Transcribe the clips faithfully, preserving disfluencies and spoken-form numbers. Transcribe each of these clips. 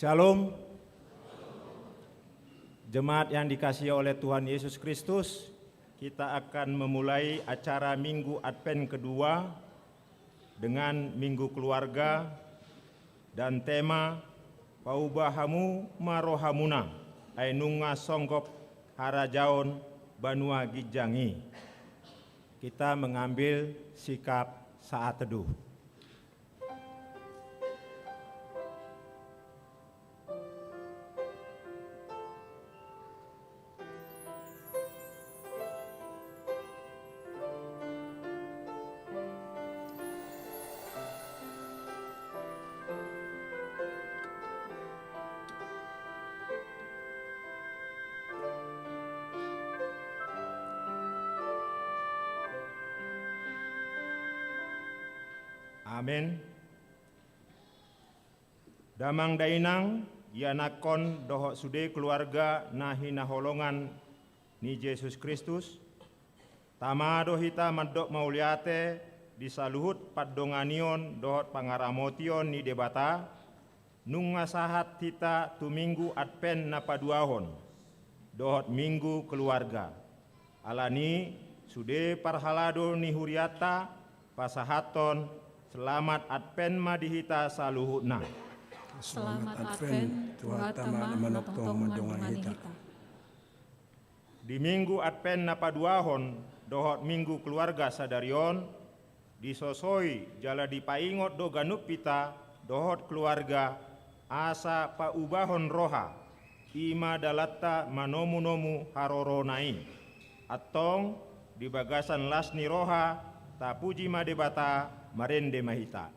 Shalom. Jemaat yang dikasihi oleh Tuhan Yesus Kristus, kita akan memulai acara Minggu Advent kedua dengan Minggu Keluarga dan tema Pauba hamu ma rohamuna, ai nunga songgop harajaon banua ginjang i. Kita mengambil sikap saat teduh. Amen. Damang dainang, ianakhon dohot sude keluarga na hinaholongan ni Jesus Kristus, tama do hita mandok mauliate di saluhut pandonganion dohot pangaramotion ni Debata, nunga sahat hita tu Minggu Advent na paduahon, dohot Minggu Keluarga. Alani, sude parhalado ni hurianta, pasahathon selamat Advent ma di hita saluhutna. Selamat Advent, Tuhanta ma na manongtong mandongani hita. Di Minggu Advent na paduahon dohot Minggu Keluarga sadari on, disosoi jala dipaingot do ganup hita dohot keluarga, asa paubahon roha, i ma dalanta manomunomu harorona i. Antong, di bagasan las ni roha, tapuji ma Debata, marende ma hita.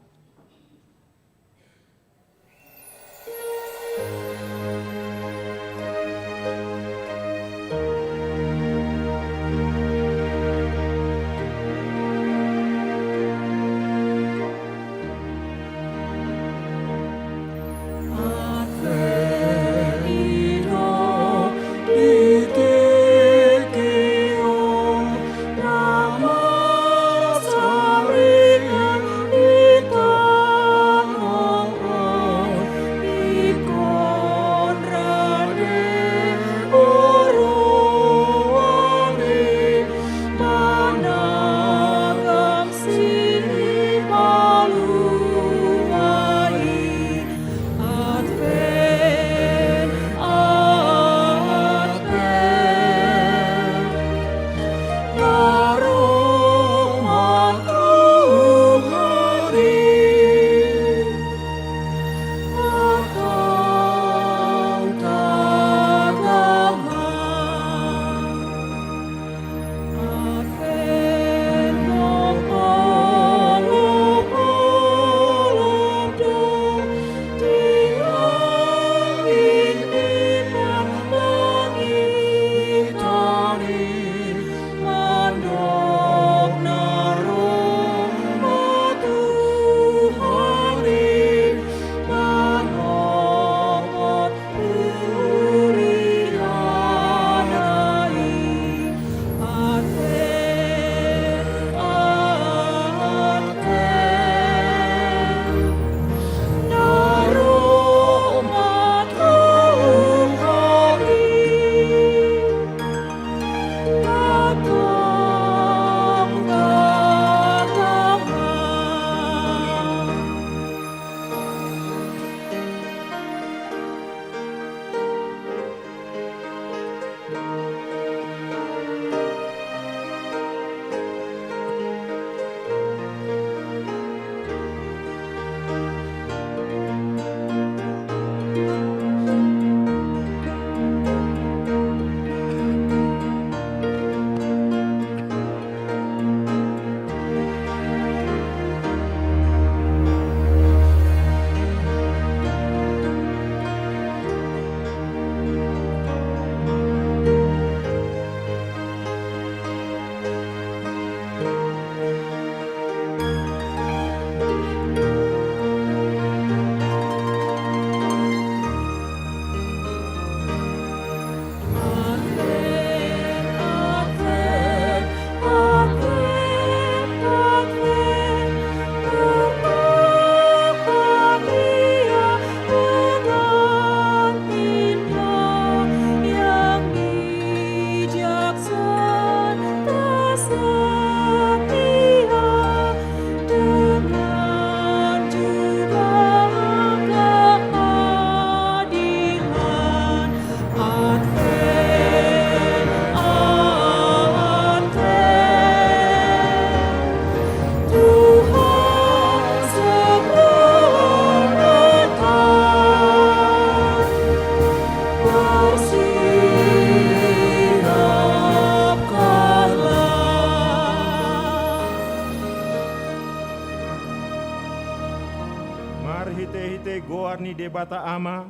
Hite-hite goar ni Debata Ama,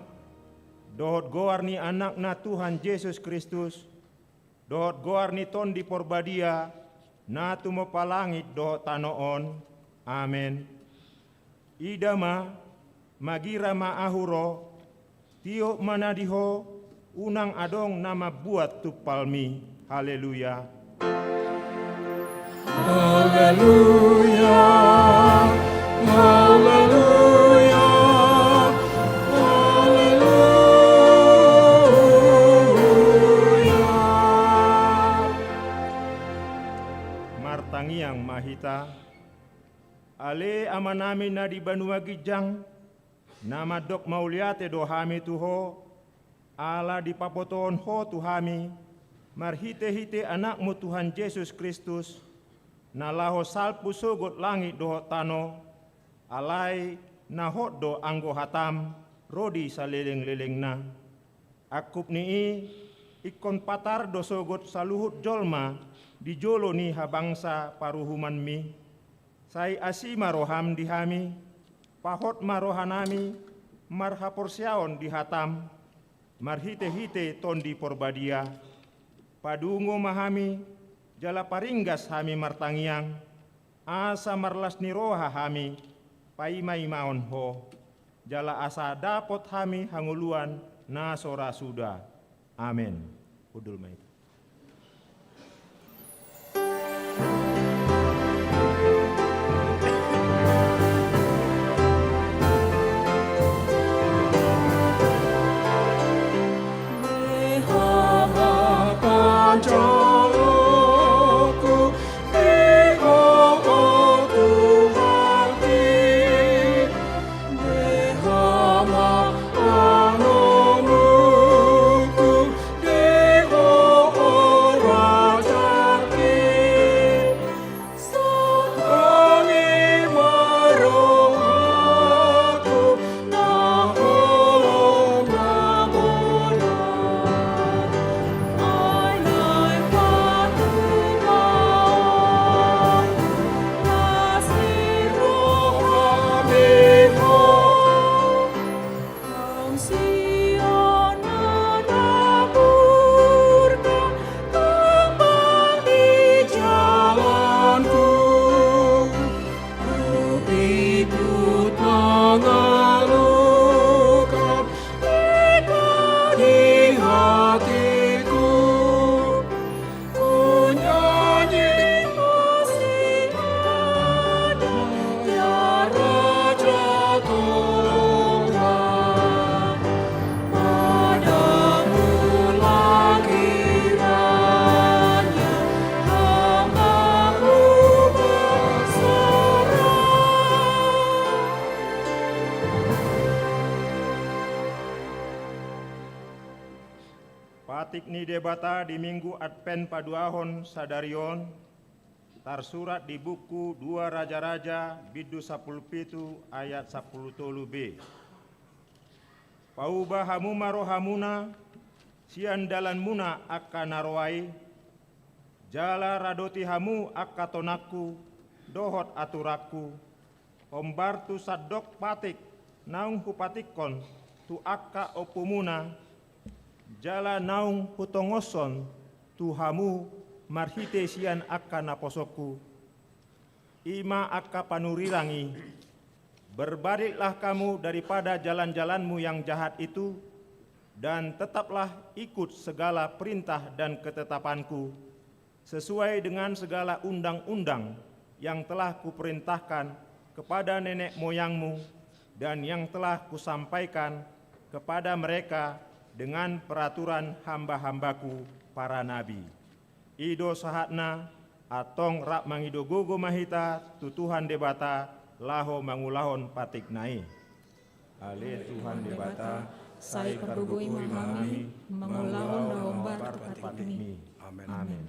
dohot goar ni Anakna Tuhan Jesus Kristus, dohot goar ni Tondi Porbadia, na tumompa langit dohot tano on. Amen. Ida ma, magira ma ahu ro, tiop ma na di ho, unang adong na mambuat tumpalmi. Haleluya. Haleluya, haleluya, haleluya. Martangiang ma hita. Ale Amanami na di banua ginjang, na mandok mauliate do hami tu Ho, ala dipabotohon Ho tu hami, marhite-hite Anakmu Tuhan Jesus Kristus, na laho salpu sogot langit dohot tano, alai na hot do anggo hatam ro di saleleng-lelengna. Angkup ni i, ingkon patar do sogot saluhut jolma di jolo ni habangsa paruhumanmi. Sai asi ma roham di hami, pahot ma rohanami marhaporseaon di hatam, marhite-hite Tondi Porbadia. Padungo ma hami, jala paringgas hami martangiang, asa marlas ni roha hami paima-imaon Ho, jala asa dapot hami hangoluan na so ra suda. Amen. Hundul ma hita. Patik ni Debata di Minggu Advent paduahon sadari on, tarsurat di buku Dua Raja-raja, bindu sampulu pitu ayat sampulu tolu b. Pauba hamu ma rohamuna sian dalanmuna angka na roa i, jala radoti hamu angka tonangku dohot aturanku, hombar tu sandok patik naung hupatikkon tu angka ompumuna, jala naung hutongoshon tu hamu marhite sian angka naposongku. I ma angka panurirang i. Berbaliklah kamu daripada jalan-jalanmu yang jahat itu, dan tetaplah ikut segala perintah dan ketetapanku, sesuai dengan segala undang-undang yang telah kuperintahkan kepada nenek moyangmu dan yang telah kusampaikan kepada mereka dengan peraturan hamba-hambaku para nabi. I do sahatna, antong rap mangido gogo ma hita tu Tuhan Debata laho mangulahon patikna i. Ale Tuhan Debata, sai pargogoi ma hami mangulahon na hombar tu patikmi. Amen. Amen.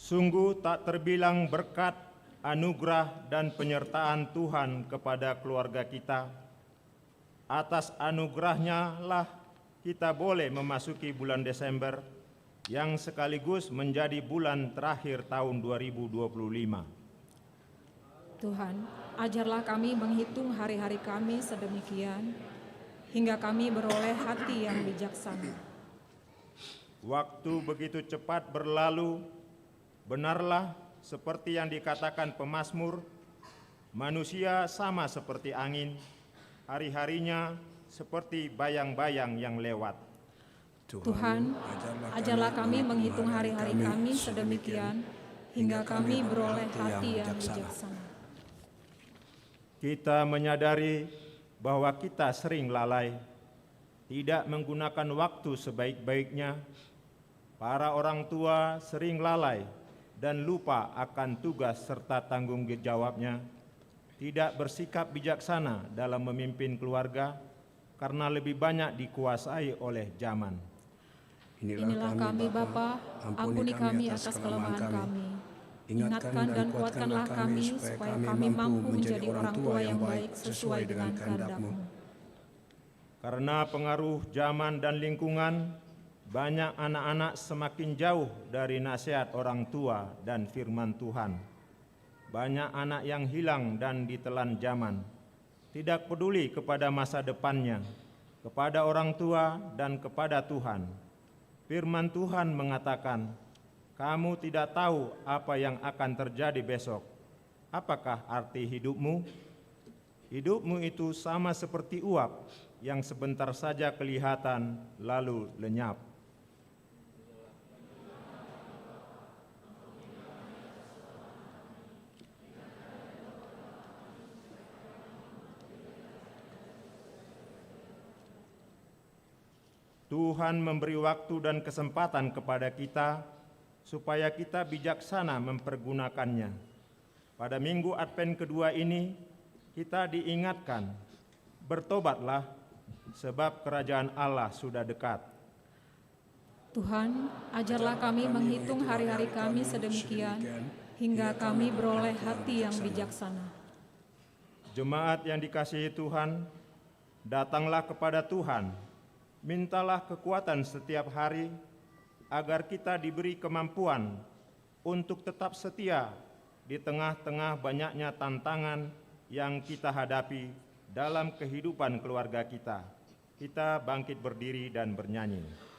Sungguh tak terbilang berkat, anugerah, dan penyertaan Tuhan kepada keluarga kita. Atas anugerahnya lah kita boleh memasuki bulan Desember yang sekaligus menjadi bulan terakhir tahun dua ribu dua puluh lima. Tuhan, ajarlah kami menghitung hari-hari kami sedemikian, hingga kami beroleh hati yang bijaksana. Waktu begitu cepat berlalu, benarlah seperti yang dikatakan pemazmur, manusia sama seperti angin, hari-harinya seperti bayang-bayang yang lewat. Tuhan, ajarlah kami menghitung hari-hari kami sedemikian, hingga kami beroleh hati yang bijaksana. Kita menyadari bahwa kita sering lalai, tidak menggunakan waktu sebaik-baiknya. Para orang tua sering lalai dan lupa akan tugas serta tanggung jawabnya, tidak bersikap bijaksana dalam memimpin keluarga karena lebih banyak dikuasai oleh zaman. Inilah kami, Bapa, ampuni kami atas kelemahan kami. Ingatkan dan kuatkanlah kami supaya kami mampu menjadi orang tua yang baik sesuai dengan kehendak-Mu. Karena pengaruh zaman dan lingkungan, banyak anak-anak semakin jauh dari nasihat orang tua dan firman Tuhan. Banyak anak yang hilang dan ditelan zaman, tidak peduli kepada masa depannya, kepada orang tua, dan kepada Tuhan. Firman Tuhan mengatakan, "Kamu tidak tahu apa yang akan terjadi besok. Apakah arti hidupmu?" Hidupmu itu sama seperti uap yang sebentar saja kelihatan lalu lenyap. Tuhan memberi waktu dan kesempatan kepada kita supaya kita bijaksana mempergunakannya. Pada Minggu Advent kedua ini, kita diingatkan, "Bertobatlah, sebab kerajaan Allah sudah dekat." Tuhan, ajarlah kami menghitung hari-hari kami sedemikian, hingga kami beroleh hati yang bijaksana. Jemaat yang dikasihi Tuhan, datanglah kepada Tuhan. Mintalah kekuatan setiap hari, agar kita diberi kemampuan untuk tetap setia di tengah-tengah banyaknya tantangan yang kita hadapi dalam kehidupan keluarga kita. Kita bangkit berdiri dan bernyanyi.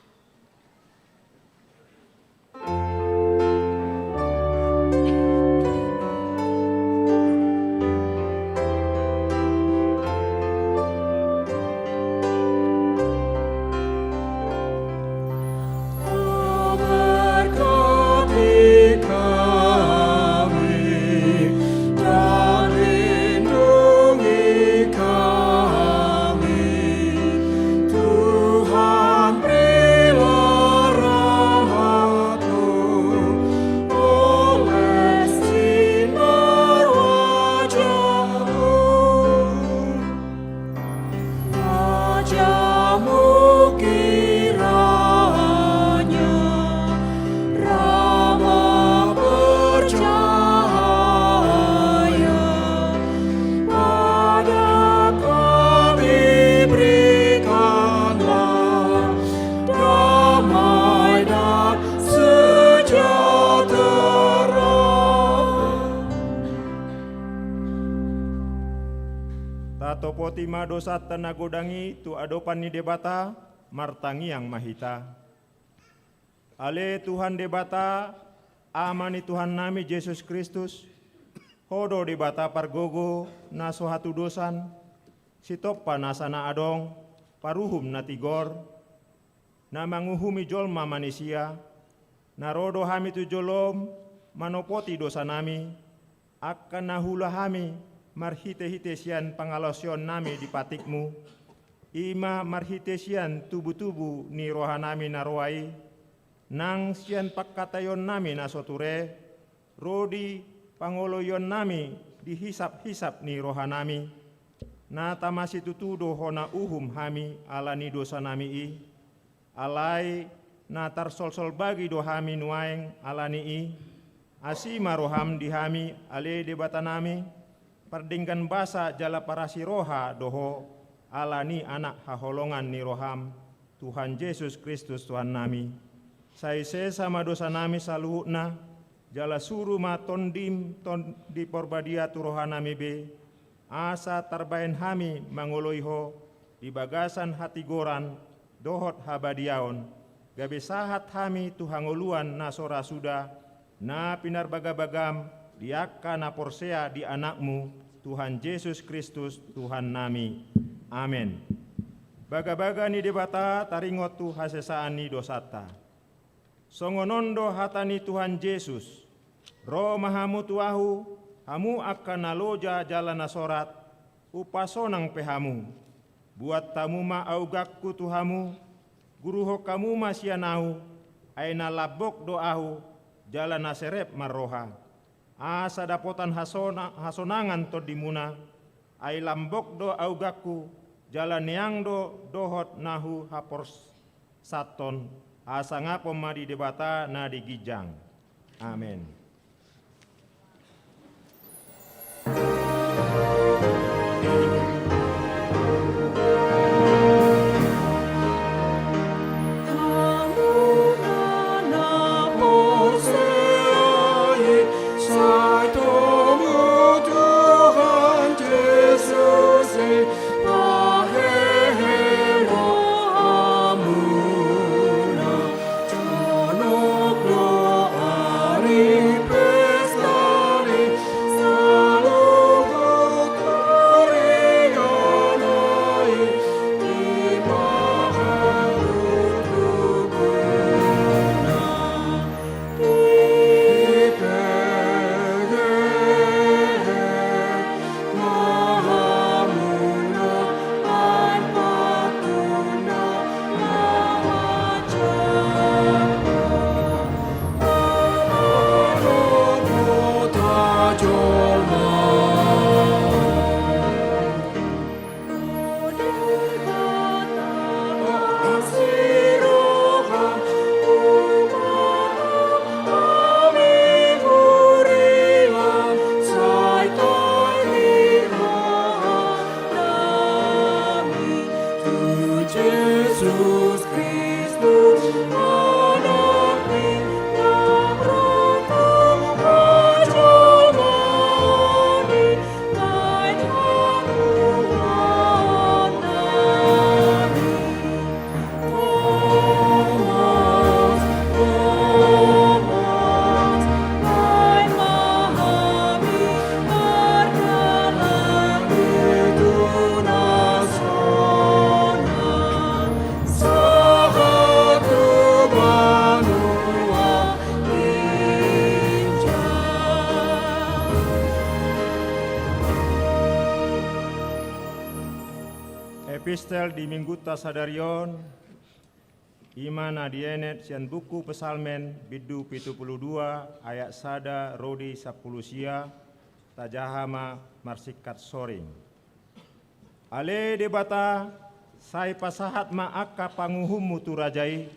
Tatopoti ma dosanta na godang i tu adopan ni Debata, martangiang ma hita. Ale Tuhan Debata, Ama ni Tuhannami Jesus Kristus, Ho do Debata pargogo na so hatudosan, Sitompa nasa na adong, Paruhum na tigor, na manguhumi jolma manisia, na ro do hami tu jolom manopoti dosanami, angka na huula hami marhite-hite sian pangalaosionnami di patikmu, i ma marhite sian tubu-tubu ni rohanami na roa i, nang sian pangkataionnami na so ture, ro di pangoloionnami di hisap-hisap ni rohanami, na tamasitutu do hona uhum hami ala ni dosanami i, alai na tarsolsol bagi do hami nuaeng ala ni i, Asi ma roham di hami, ale Debatanami, pardenggan basa jala parasi roha do Ho, ala ni Anak haholongan ni roham, Tuhan Jesus Kristus Tuhannami. Sai sesa ma dosanami saluhutna, jala suru ma Tondim, Tondi Parbadia tu rohanami be, asa tarbahen hami mangoloi Ho di bagasan hatigoran dohot habadiaon, gabe sahat hami tu hangoluan na so ra suda, na pinarbagabagam di angka na porsea di Anakmu, Tuhan Jesus Kristus, Tuhannami. Amen. Bagabaga ni Debata taringot tu hasesaan ni dosanta. Songon on do hata ni Tuhan Jesus: Ro ma hamu tu Ahu, hamu angka na loja jala na sorat, hupasonang pe hamu. Buat hamu ma auganku tu hamu, guruhon hamu ma sian Ahu, ai na lambok do Ahu, jala na serep marroha. Asa dapotan hasona-, hasonangan tondimuna, ai lambok do auganku, jala neang do dohot na huhaporsanhon, hasangapon ma di Debata na di ginjang. Amen. Epistel di Minggunta sadari on, i ma na dienet sian buku Psalmen, bindu pitu pulu dua, ayat sada ro di sampulu sia, tajaha ma marsingkat soring. Ale Debata, sai pasahat ma angka panguhummu tu raja i,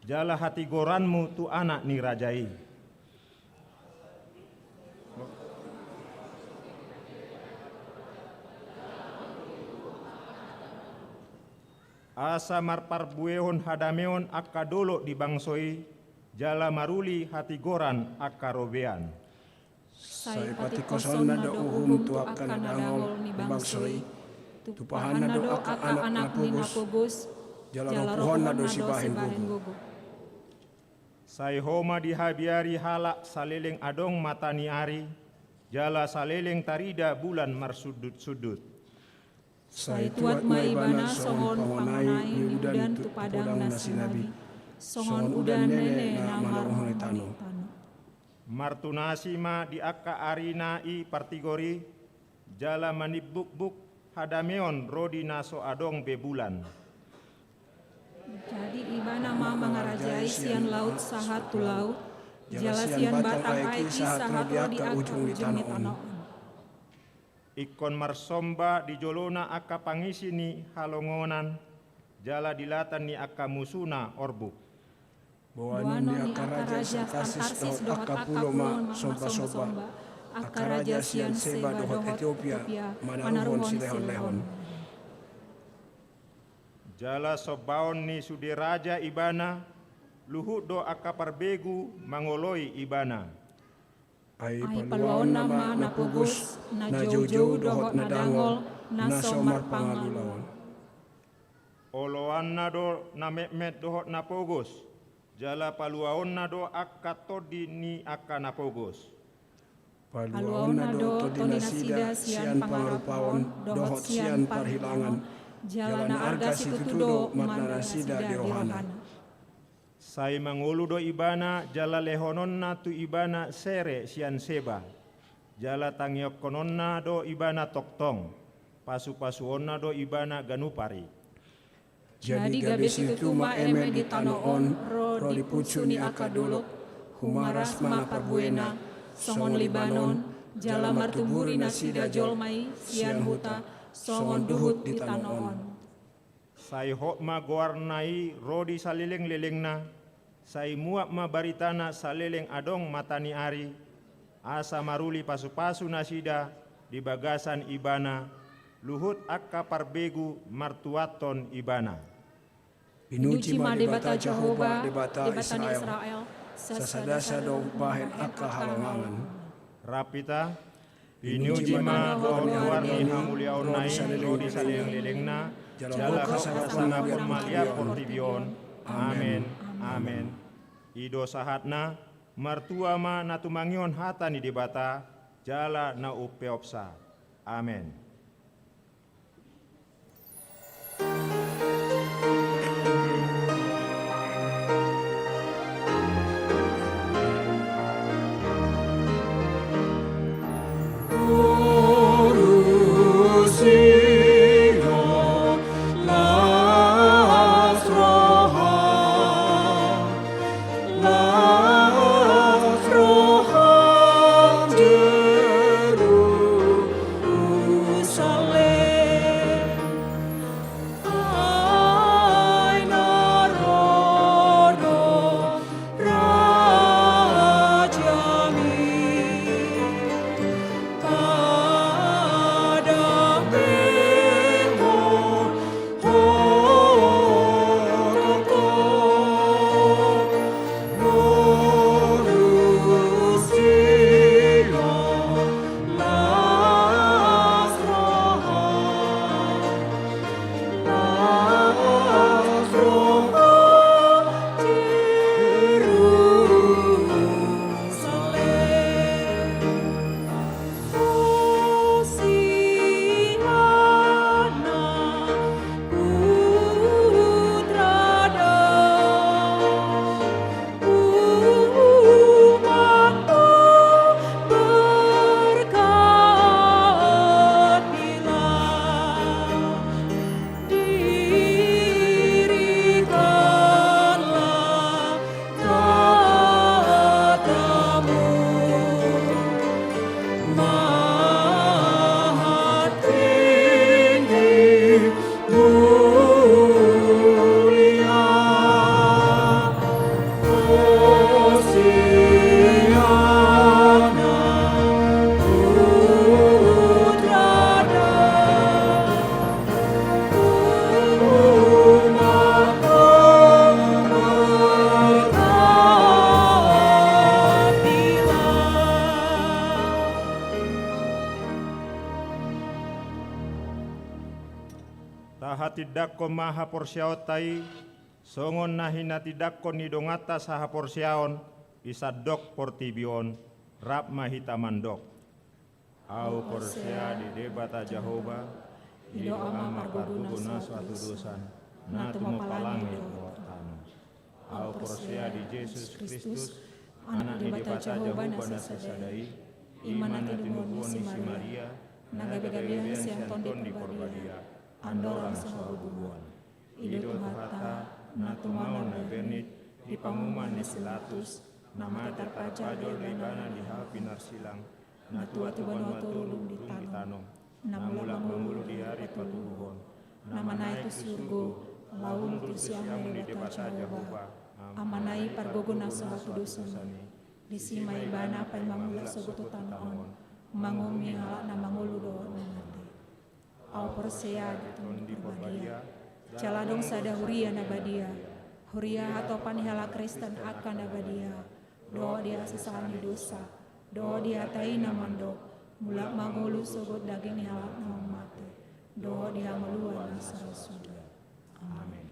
jala hatigoranmu tu anak ni raja i. Asa marparbuehon hadameon angka dolok di bangso i, jala maruli hatigoran angka robean. Sai patingkoshonna do uhum tu angka na dangol ni bangso i, tumpahanna do angka anak na pogos, jala rompuhonna do sibahen gogo. Sai Ho ma dihabiari halak saleleng adong mata ni ari, jala saleleng tarida bulan marsundutsundut. Sai tuat ma Ibana songon pangonai ni udan tu padang na sinabi, songon udan nene na manorang ni tano. Martunasi ma di angka arina i partigor i, jala manimbukbuk hadameon ro di na so adong be bulan. Jadi Ibana ma mangarajai sian laut sahat tu laut, jala sian batang aek i sahat ro di angka ujung ni tano on. Ingkon marsomba di jolona angka pangisi ni halongonan, jala di latan ni angka musuna orbuk. Boanon ni angka raja sian Tarsis dohot angka pulo ma sombasomba, angka raja sian Seba dohot Etiopia manaruhon silehonlehon. Jala sombaon ni sude raja ibana, luhut do angka parbegu mangoloi ibana. Ai paluaonna ma na pogos, na joujou dohot na dangol, na so marpangula on. Oloanna do na metmet dohot na pogos, jala paluaonna do angka tondi ni angka na pogos. Paluaonna do tondinasida sian pangarupaon dohot sian parhilangan, jala na arga situtu do marnanasida di rohana. Sai mangolu do ibana jala lehononna tu ibana sere sian Seba, jala tangiangkononna do ibana tongtong, pasupasuonna do ibana ganup ari. Jadi gabe situtu ma eme di tano on ro di punsu ni angka dolok, humaras ma parbuena, songon Libanon, jala martuburi nasida jolma i sian huta, songon duhut di tano on. Sai hot ma goarna i ro di salelenglelengna, sai muat ma baritana saleleng adong mata ni ari, asa maruli pasupasu nasida di bagasan ibana, luhut angka parbegu martuathon ibana. Pinuji ma Debata Jahowa, Debata Israel, sasada-sada do bahen angka halongangan. Rap hita. Pinuji ma goar ni hamuliaonna i ro di salelenglelengna, jala gokhon ma liat portibi on. Amen. Amen. I do sahatna. Martua ma na tumangihon hata ni Debata, jala na umpeopsa. Amen. Tahatindangkon ma haporseaonta i, songon na hinatindangkon ni donganta sahaporseaon di sandok portibi on, rap ma hita mandok. Ahu porsea di Debata Jahowa, i do Ama pargogo na so hatudosan, na tumompalangi dohot tano. Ahu porsea di Jesus Kristus, Anak ni Debata Jahowa na sasada i, i ma na tinubuhon ni si Maria, na gabe gabean sian Tondi Porbadia, andorang so habubuhan. I do Tuhanta, na tumaon na bernit di panguhuman ni si Pilatus, na mate tarpajal do ibana di hau pinarsilang, na tuat tu banua toru dung di tano, na mulak mangolu di ari patuduhon, na manaek tu surgo, laho hundul tu siamun ni Debata Jahowa. Amanami pargogo na so hatudosan i. Disi ma ibana paima mulak sogot tu tano on, manguhumi halak na mangolu dohot na mate. Ahu porsea di Tondi Parbadia, jala adong sada huria na badia, huria hatopan ni halak Kristen angka na badia, dohot di hasesaan ni dosa, dohot di hata i na mandok, mulak mangolu sogot daging ni halak na mate, dohot di hangoluan na so ro suda. Amen.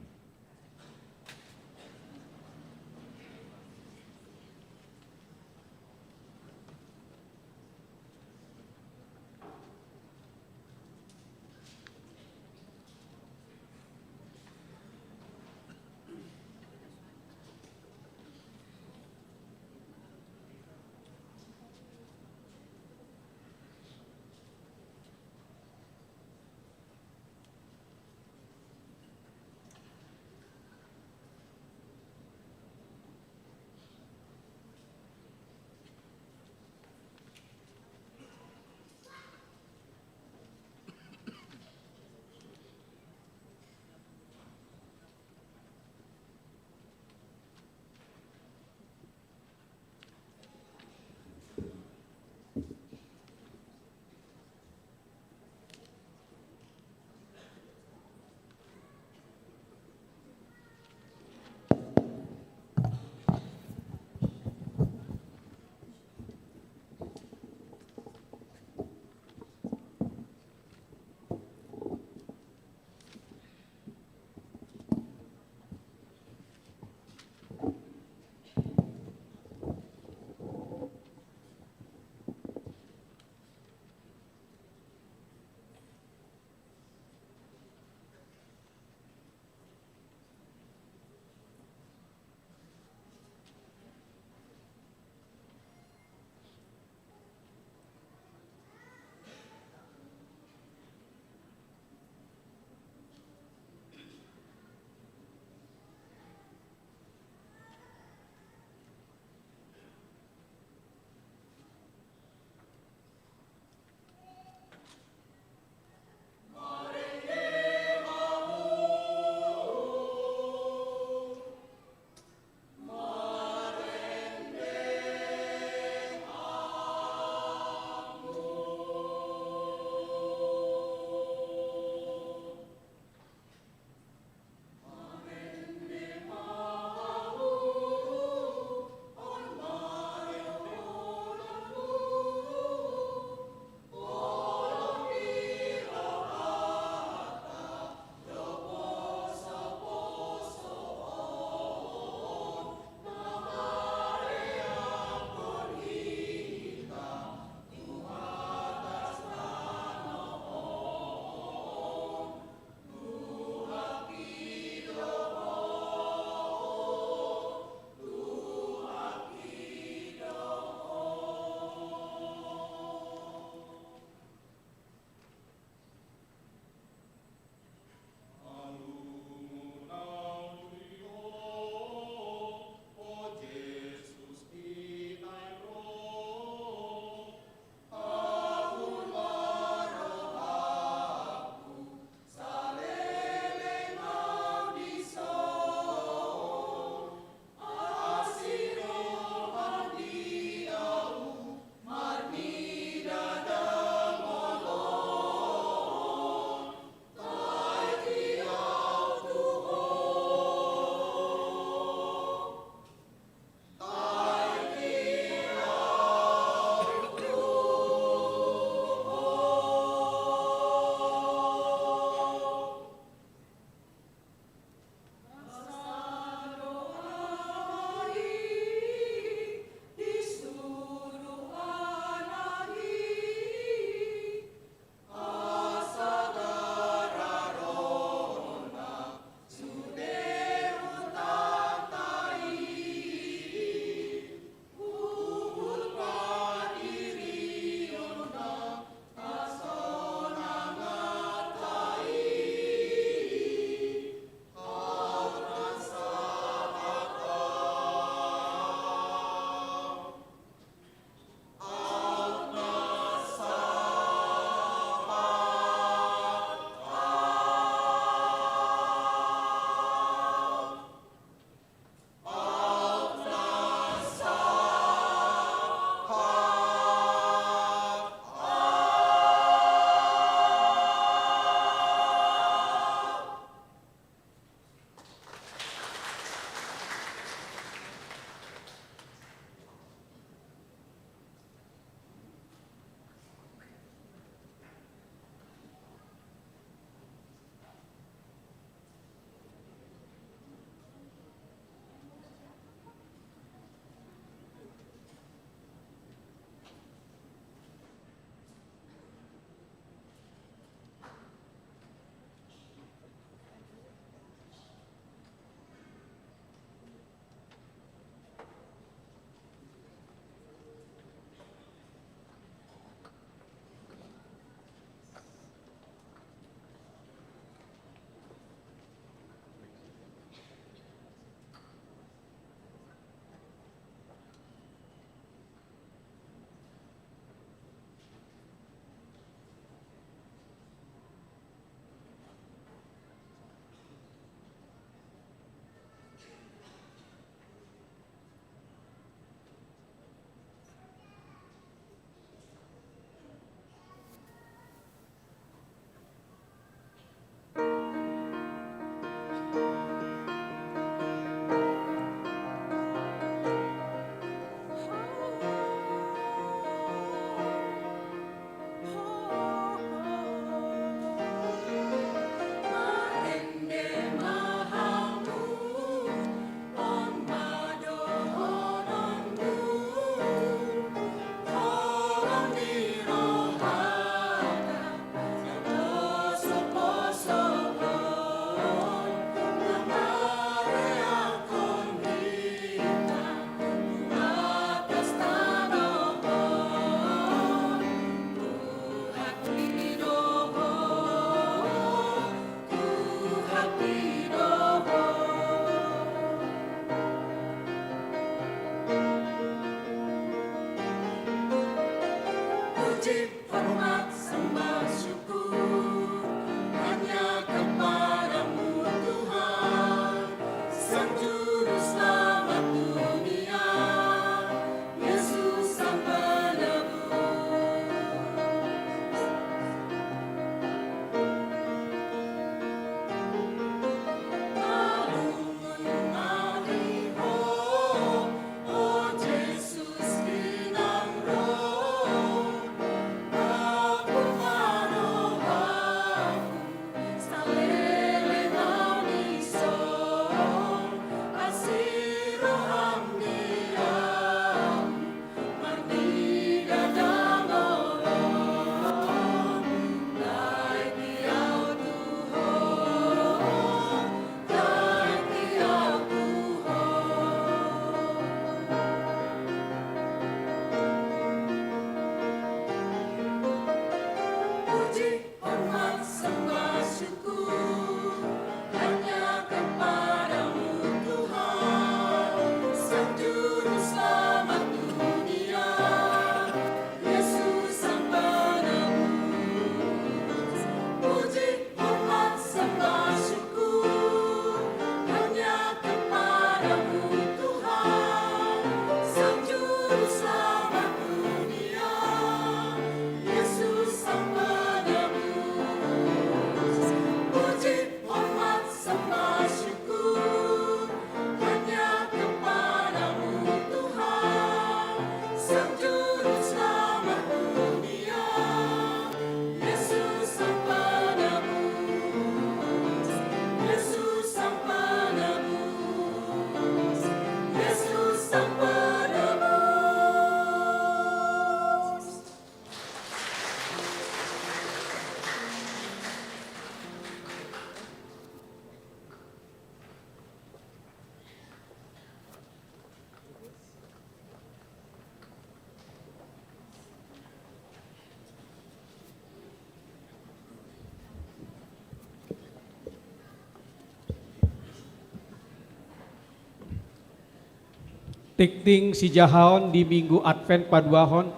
Tingting sijahaon di Minggu Advent paduahon,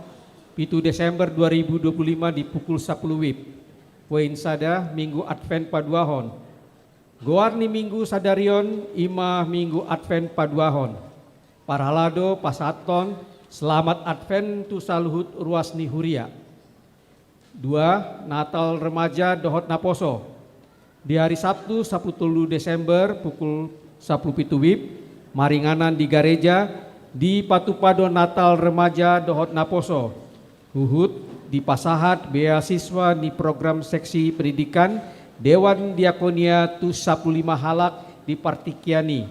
pitu Desember dua ribu dua puluh lima di pukul sapuluh wib. Poin sada, Minggu Advent paduahon. Goar ni Minggu sadarion i ma Minggu Advent paduahon. Parhalado pasahathon selamat Advent tu saluhut ruas ni huria. Dua, Natal remaja dohot naposo. Di hari Sabtu sapuluh tolu Desember pukul sapuluh pitu wib, maringanan di gareja, dipatupa do Natal remaja dohot naposo. Huhut dipasahat beasiswa ni program seksi pendidikan Dewan Diakonia tu sapuluh lima halak di partingkian i.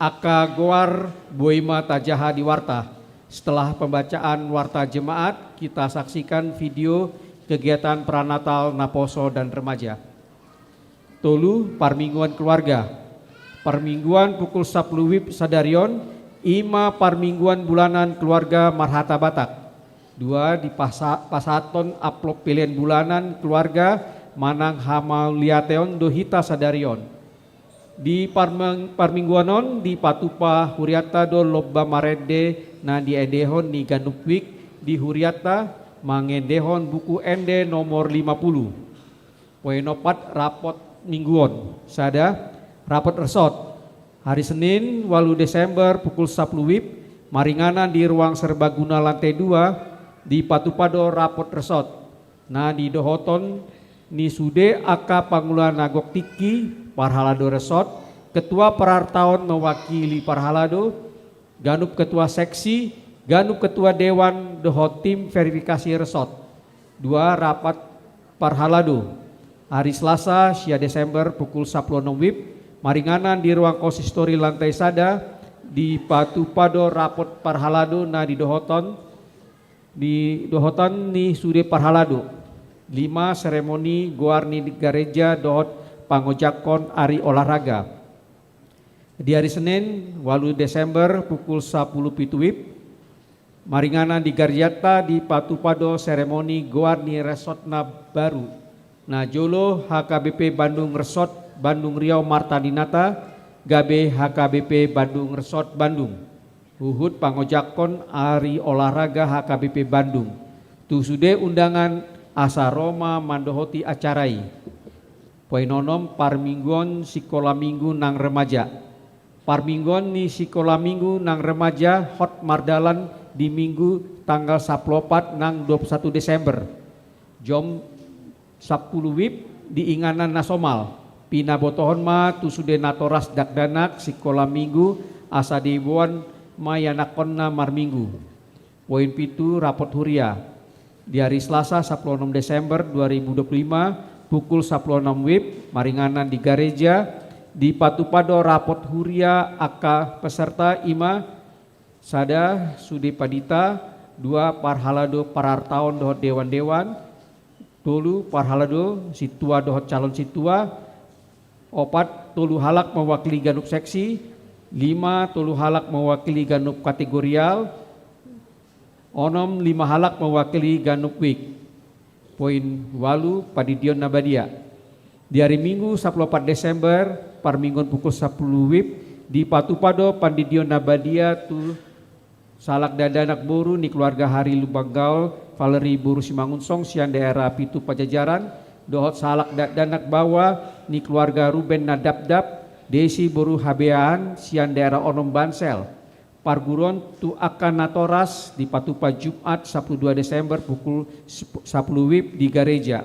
Angka goar boi ma tajaha di warta. Setelah pembacaan warta jemaat, kita saksikan video kegiatan pranatal naposo dan remaja. Tolu, parmingguan keluarga. Parmingguan pukul sapuluh wib sadarion, i ma parmingguan bulanan keluarga marhata Batak. Dua, dipasa-, pasahathon amplop pelean bulanan keluarga manang hamauliateon do hita sadarion. Di parmeng-, parmingguan on dipatupa hurianta do lomba marende na diendehon ni ganup wik di hurianta mangendehon buku ende nomor lima puluh. Poin opat, rapot mingguon. Sada, rapot resort. Hari Senin, walu Desember, pukul sapuluh wib, maringanan di ruang serbaguna lantai dua, dipatupa do rapot resort. Na nidohoton ni sude angka pangula na gok tingki, parhalado resort, ketua parartaon mewakili parhalado, ganup ketua seksi, ganup ketua dewan dohot tim verifikasi resort. Dua, rapat parhalado. Hari Selasa, sia Desember, pukul sapuluh onom wib, maringanan di ruang konsistori lantai sada, dipatupa do rapot parhalado na nidohoton, nidohoton ni sude parhalado. Lima, seremoni goar ni gareja dohot pangojakhon ari olahraga. Di hari Senin, walu Desember, pukul sapuluh pitu wib, maringanan di garejanta dipatupa do seremoni goar ni resort na baru. Na jolo H K B P Bandung Resort Bandung Riau Marta Dinata, gabe H K B P Bandung Resort Bandung. Huhut pangojakhon ari olahraga H K B P Bandung. Tu sude undangan asa ro ma mandohoti acara i. Poin onom, parmingguon sikola minggu nang remaja. Parmingguon ni sikola minggu nang remaja hot mardalan di Minggu tanggal sapuluh opat nang dua puluh satu Desember. Jom sapuluh wib di inganan na somal. Pinabotohon ma tu sude natoras dakdanak sikola minggu asa diboan ma ianakhonna marminggu. Poin pitu, rapot huria. Di hari Selasa sapuluh onom Desember dua ribu dua puluh lima, pukul sapuluh onom wib, maringanan di gareja, dipatupa do rapot huria angka peserta, i ma: sada, sude pandita; dua, parhalado parartaon dohot dewan-dewan; tolu, parhalado sintua dohot calon sintua; opat, tolu halak mewakili ganup seksi; lima, tolu halak mewakili ganup kategorial; onom, lima halak mewakili ganup wik. Poin walu, pandidion na badia. Di ari Minggu sapuluh opat Desember, parmingguon pukul sapuluh wib, dipatupa do pandidion na badia tu sahalak dakdanak boru ni keluarga Hari Lumban Gaol, Valeri boru Simangunsong sian daerah pitu Pajajaran, dohot sahalak dakdanak baoa ni keluarga Ruben na Dapdap, Desi boru Habean sian daerah onom Bansel. Parguruon tu angka natoras dipatupa Jumat sapuluh dua Desember pukul sep-, sapuluh wib di gareja.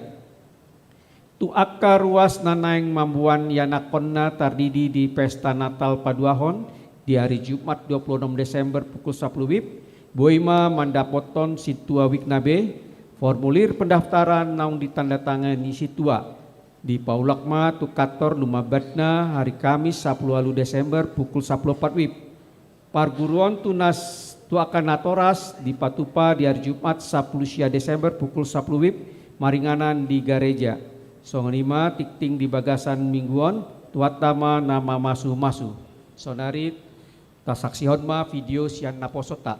Tu angka ruas na naeng mamboan ianakhonna tardidi di pesta Natal paduahon di ari Jumat dua puluh onom Desember pukul sapuluh wib, boi ma mandapothon sintua wikna be, formulir pendaftaran naung ditandatangani sintua. Dipaulak ma tu kantor lumambatna hari Kamis sapuluh ualu Desember pukul sapuluh opat wib. Parguruon tu nas-, tu angka natoras dipatupa di ari Jumat sapuluh sia Desember pukul sapuluh wib maringanan di gareja. Songon i ma tingting di bagasan minggu on, Tuhanta ma na mamasu-masu. Saonari tasaksihon ma video sian naposonta.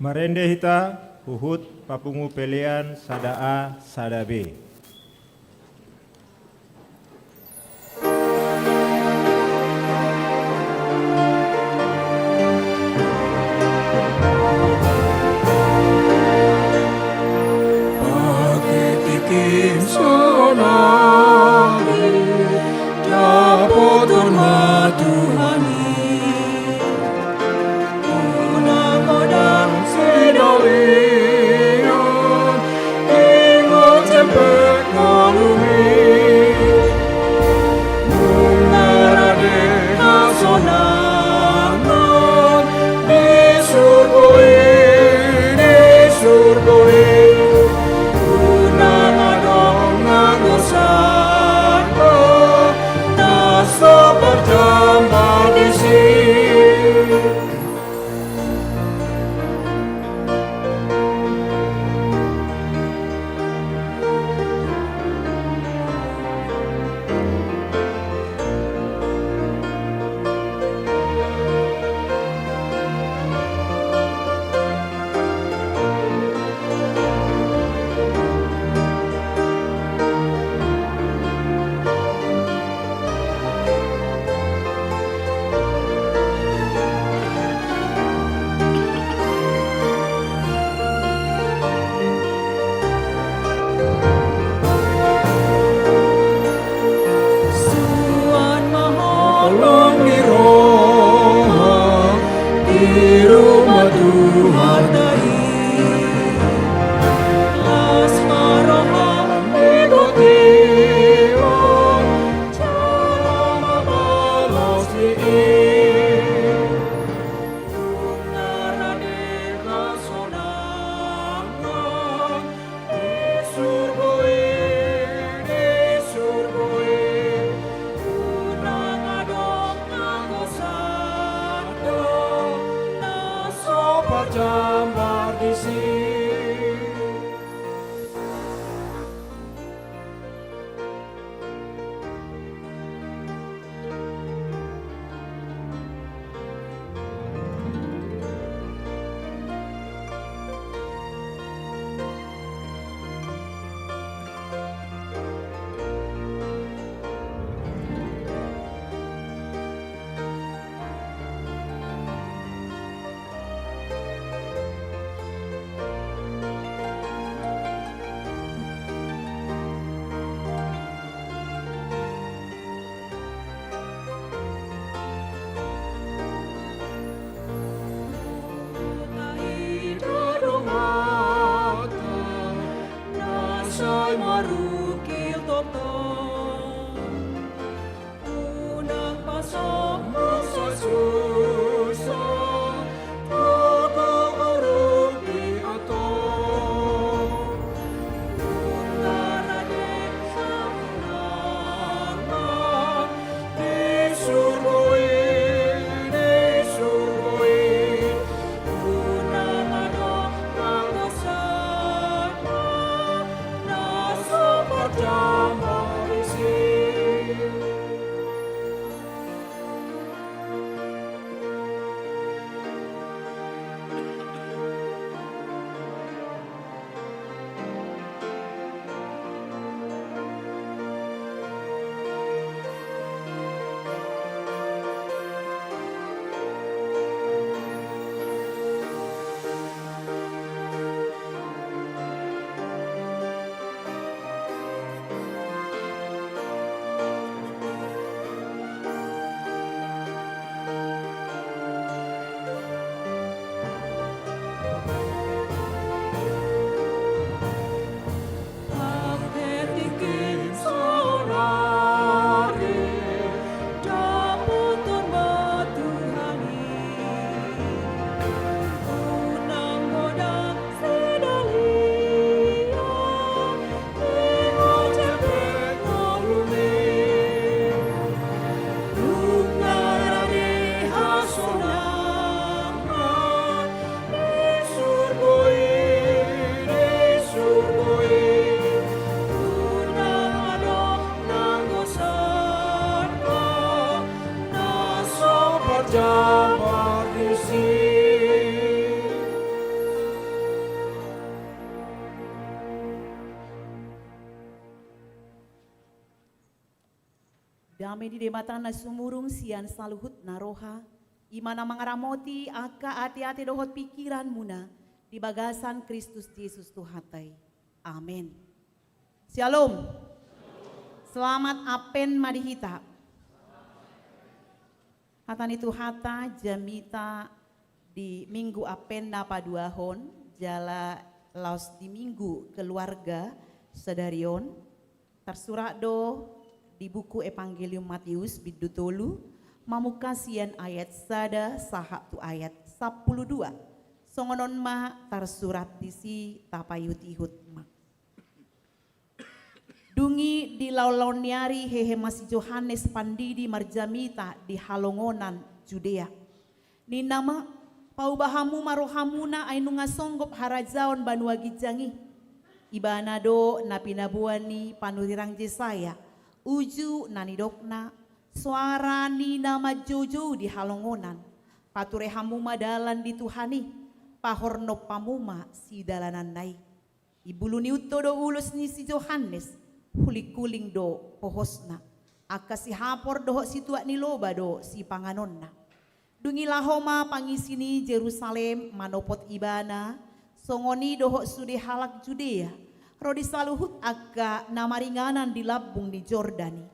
Marende hita huhut papungu pelean sada A sada B. Paketikkin saonari, dapoton ma Tuhan i. Unang godang sidalian, ingot jempek ngolumi. Nunga rade hasonangan di surgo i, di surgo i. Unang adong anggo sandok na so parjambar disi. Suan ma holong ni roha, tiru ma Tuhanta i. Las ma roham di boti on, jala ma balos ni i. Nunga rade hasonangan di surgo i, di surgo i. Unang adong anggo sandok na so parjambar disi. Taida donganta na sai marungkil tongtong. Unang pasombu sai susa, gogo urupi antong. Nunga rade hasonangan di surgo i, di surgo i. Unang adong anggo sandok na so parjambar disi. Paketikkin saonari, dapoton ma Tuhan i. Unang godang sidalian, ingot jempek ngolumi. Nunga rade hasonangan di surgo i, di surgo i. Unang adong anggo sandok na so parjambar disi. Di Debata na sumurung sian saluhutna roha, i ma na mangaramoti angka ateate dohot pingkiranmuna di bagasan Kristus Jesus Tuhanta i. Amen. Syalom. Selamat Advent ma di hita. Hata ni Tuhanta jamita di Minggu Advent na paduahon, jala laos di Minggu Keluarga sadari on, tarsurat do di buku Evangelium Matius bindu tolu, mamungka sian ayat sada sahat tu ayat sampulu dua. Songon on ma tarsurat disi, tapaihut-ihut ma. Dung i di laon-laon ni ari hehe ma si Johannes Pandidi marjamita di halongonan Judea. Ninna ma, pauba hamu ma rohamuna ai nunga songgop harajaon banua ginjang i. Ibana do na pinaboa ni panurirang Jesaya, uju na nidokna, soara ni na manjoujou di halongonan. Pature hamu ma dalan di Tuhan i, pahornop hamu ma sidalananna i. Imbulu ni unto do ulos ni si Johannes, huling-huling do pohosna. Angka sihapor dohot situak ni loba do sipanganonna. Dung i laho ma pangisi ni Jerusalem manopot ibana, songon i dohot sude halak Judea, ro di saluhut angka na maringanan di lambung ni Jordan i.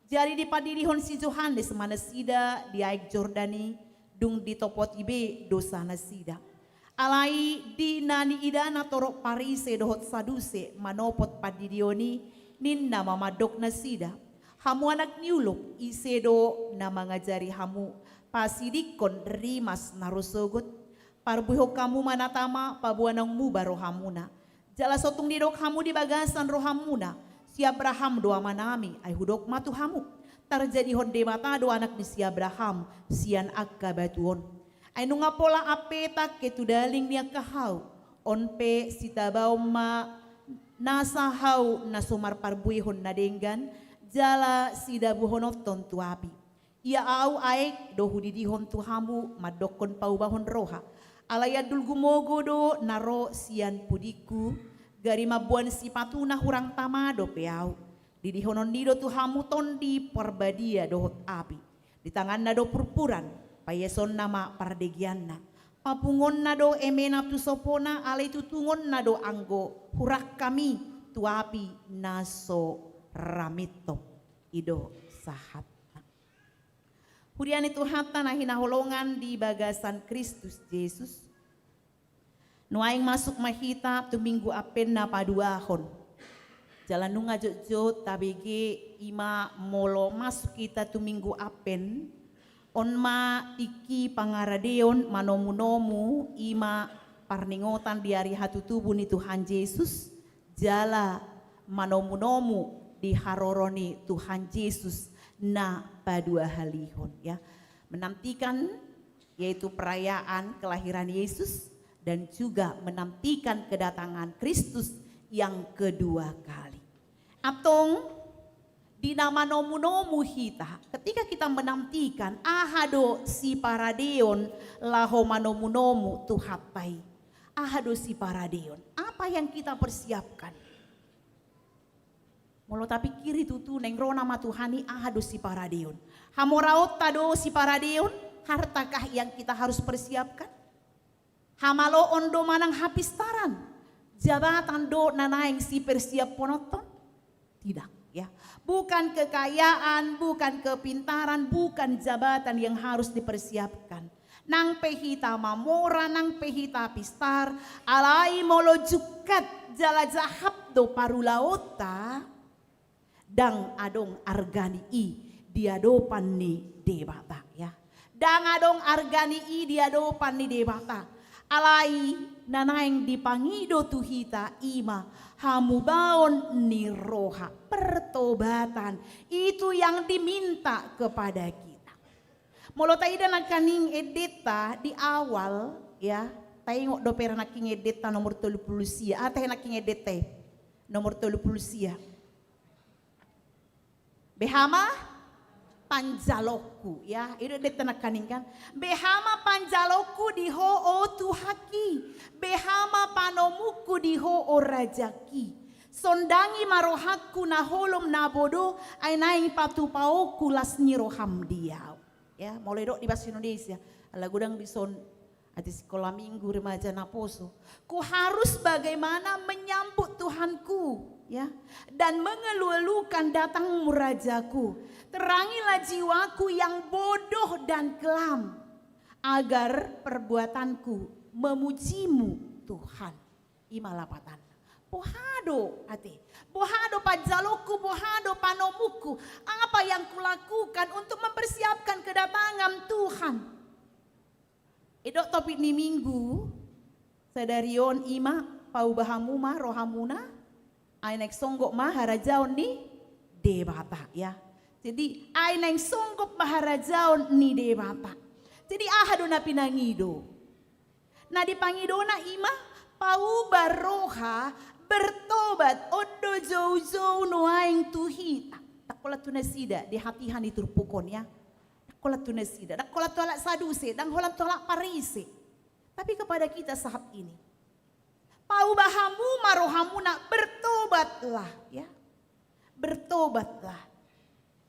Jadi dipandidihon si Johannes ma nasida di aek Jordan i, dung ditopoti be dosanasida. Alai di na niidana torop Parise dohot Saduse manopot pandidion i, ninna ma mandok nasida, hamu anak ni ulok, ise do na mangajari hamu pasidingkon rimas na ro sogot? Parbuehon hamu ma na tama paboa naung muba rohamuna. Jala so tung didok hamu di bagasan rohamuna, si Abraham do amanami, ai hudok ma tu hamu, tarjadihon Debata do anak ni si Abraham sian angka batu on. Ai nunga pola ampetan ke tu daling ni angka hau, on pe sitabaon ma nasa hau na so marparbuehon na denggan, jala sidabuhononton tu api. Ia ahu aek do hudidihon tu hamu mandokkon paubahon roha. Alai andul gumogo do na ro sian pudingku, gari mamboan sipatuna hurang tama dope ahu. Didihononni do tu hamu Tondi Parbadia dohot api. Di tanganna do purpuran, paiasonna ma pardegeanna. Papungonna do emena tu sopona, alai tutungonna do anggo hurangkam i tu api na so ramintop. I do sahatna. Huria ni Tuhanta na hinaholongan di bagasan Kristus Jesus. Nuaeng masuk ma hita tu Minggu Advent na paduahon. Jala nunga jotjot tabege i ma molo masuk hita tu Minggu Advent, on ma tingki pangaradeon manomunomu i ma parningotan di ari hatutubu ni Tuhan Jesus, jala manomunomu di haroro ni Tuhan Jesus na paduahalihon, ya. Menantikan, yaitu perayaan kelahiran Yesus, dan juga menantikan kedatangan Kristus yang kedua kali. Antong, di na manomunomu hita, ketika kita menantikan, aha do siparadeon laho manomunomu Tuhanta i? Aha do siparadeon? Apa yang kita persiapkan? Molo tapingkiri tutu, naeng ro nama Tuhan i, aha do siparadeon? Hamoraonta do siparadeon? Hartakah yang kita harus persiapkan? Hamaloon do manang hapistaran? Jabatan do na naeng sipersiaphononton? Tidak, ya. Bukan kekayaan, bukan kepintaran, bukan jabatan yang harus dipersiapkan. Nang pe hita mamora, nang pe hita pistar, alai molo jungkat jala jahap do parulaonta, ndang adong argani i di adopan ni Debata, ya. Ndang adong argani i di adopan ni Debata. Alai na naeng dipangido tu hita i ma hamubaon ni roha, pertobatan. Itu yang diminta kepada kita. Molo taida nangkaning endenta di awal, ya, taingot dope ra nangkin endenta nomor tolu pulu sia. Aha tahe nangkin endenta i? Nomor tolu pulu sia. Beha ma panjaloonku, ya, i do endenta nangkaning kan. Beha ma panjaloonku di Ho, o Tuhanki. Beha ma panomungku di Ho, o Rajaki. Sondangi ma rohangku na holom na bodo, ai naeng patupaonku las ni roham di ahu. Ya, molo didok di bahasa Indonesia, ala godang dison ate sikola minggu remaja naposo. Ku harus bagaimana menyambut Tuhanku, ya, dan mengeluh-eluhkan datangmu Rajaku. Terangilah jiwaku yang bodoh dan kelam, agar perbuatanku memujimu, Tuhan. I ma lapatanna. Boha do ate? Boha do panjalongku, boha do panomukku? Apa yang kulakukan untuk mempersiapkan kedatangan Tuhan? Didok topik ni minggu sadari on i ma, pauba hamu ma rohamuna, ai naeng songgop ma harajaon ni Debata, ya. Jadi, ai naeng songgop ma harajaon ni Debata. Jadi, aha do na pinangido? Na dipangidona i ma, pauba roha, bertobat, on do joujou nuaeng tu hita. Ndang holan tu nasida di hatiha ni turpuk on, ya. Ndang holan tu nasida, ndang holan tu halak Saduse, ndang holan tu halak Parise. Tapi kepada kita saat ini. Pauba hamu ma rohamuna, bertobatlah, ya. Bertobatlah.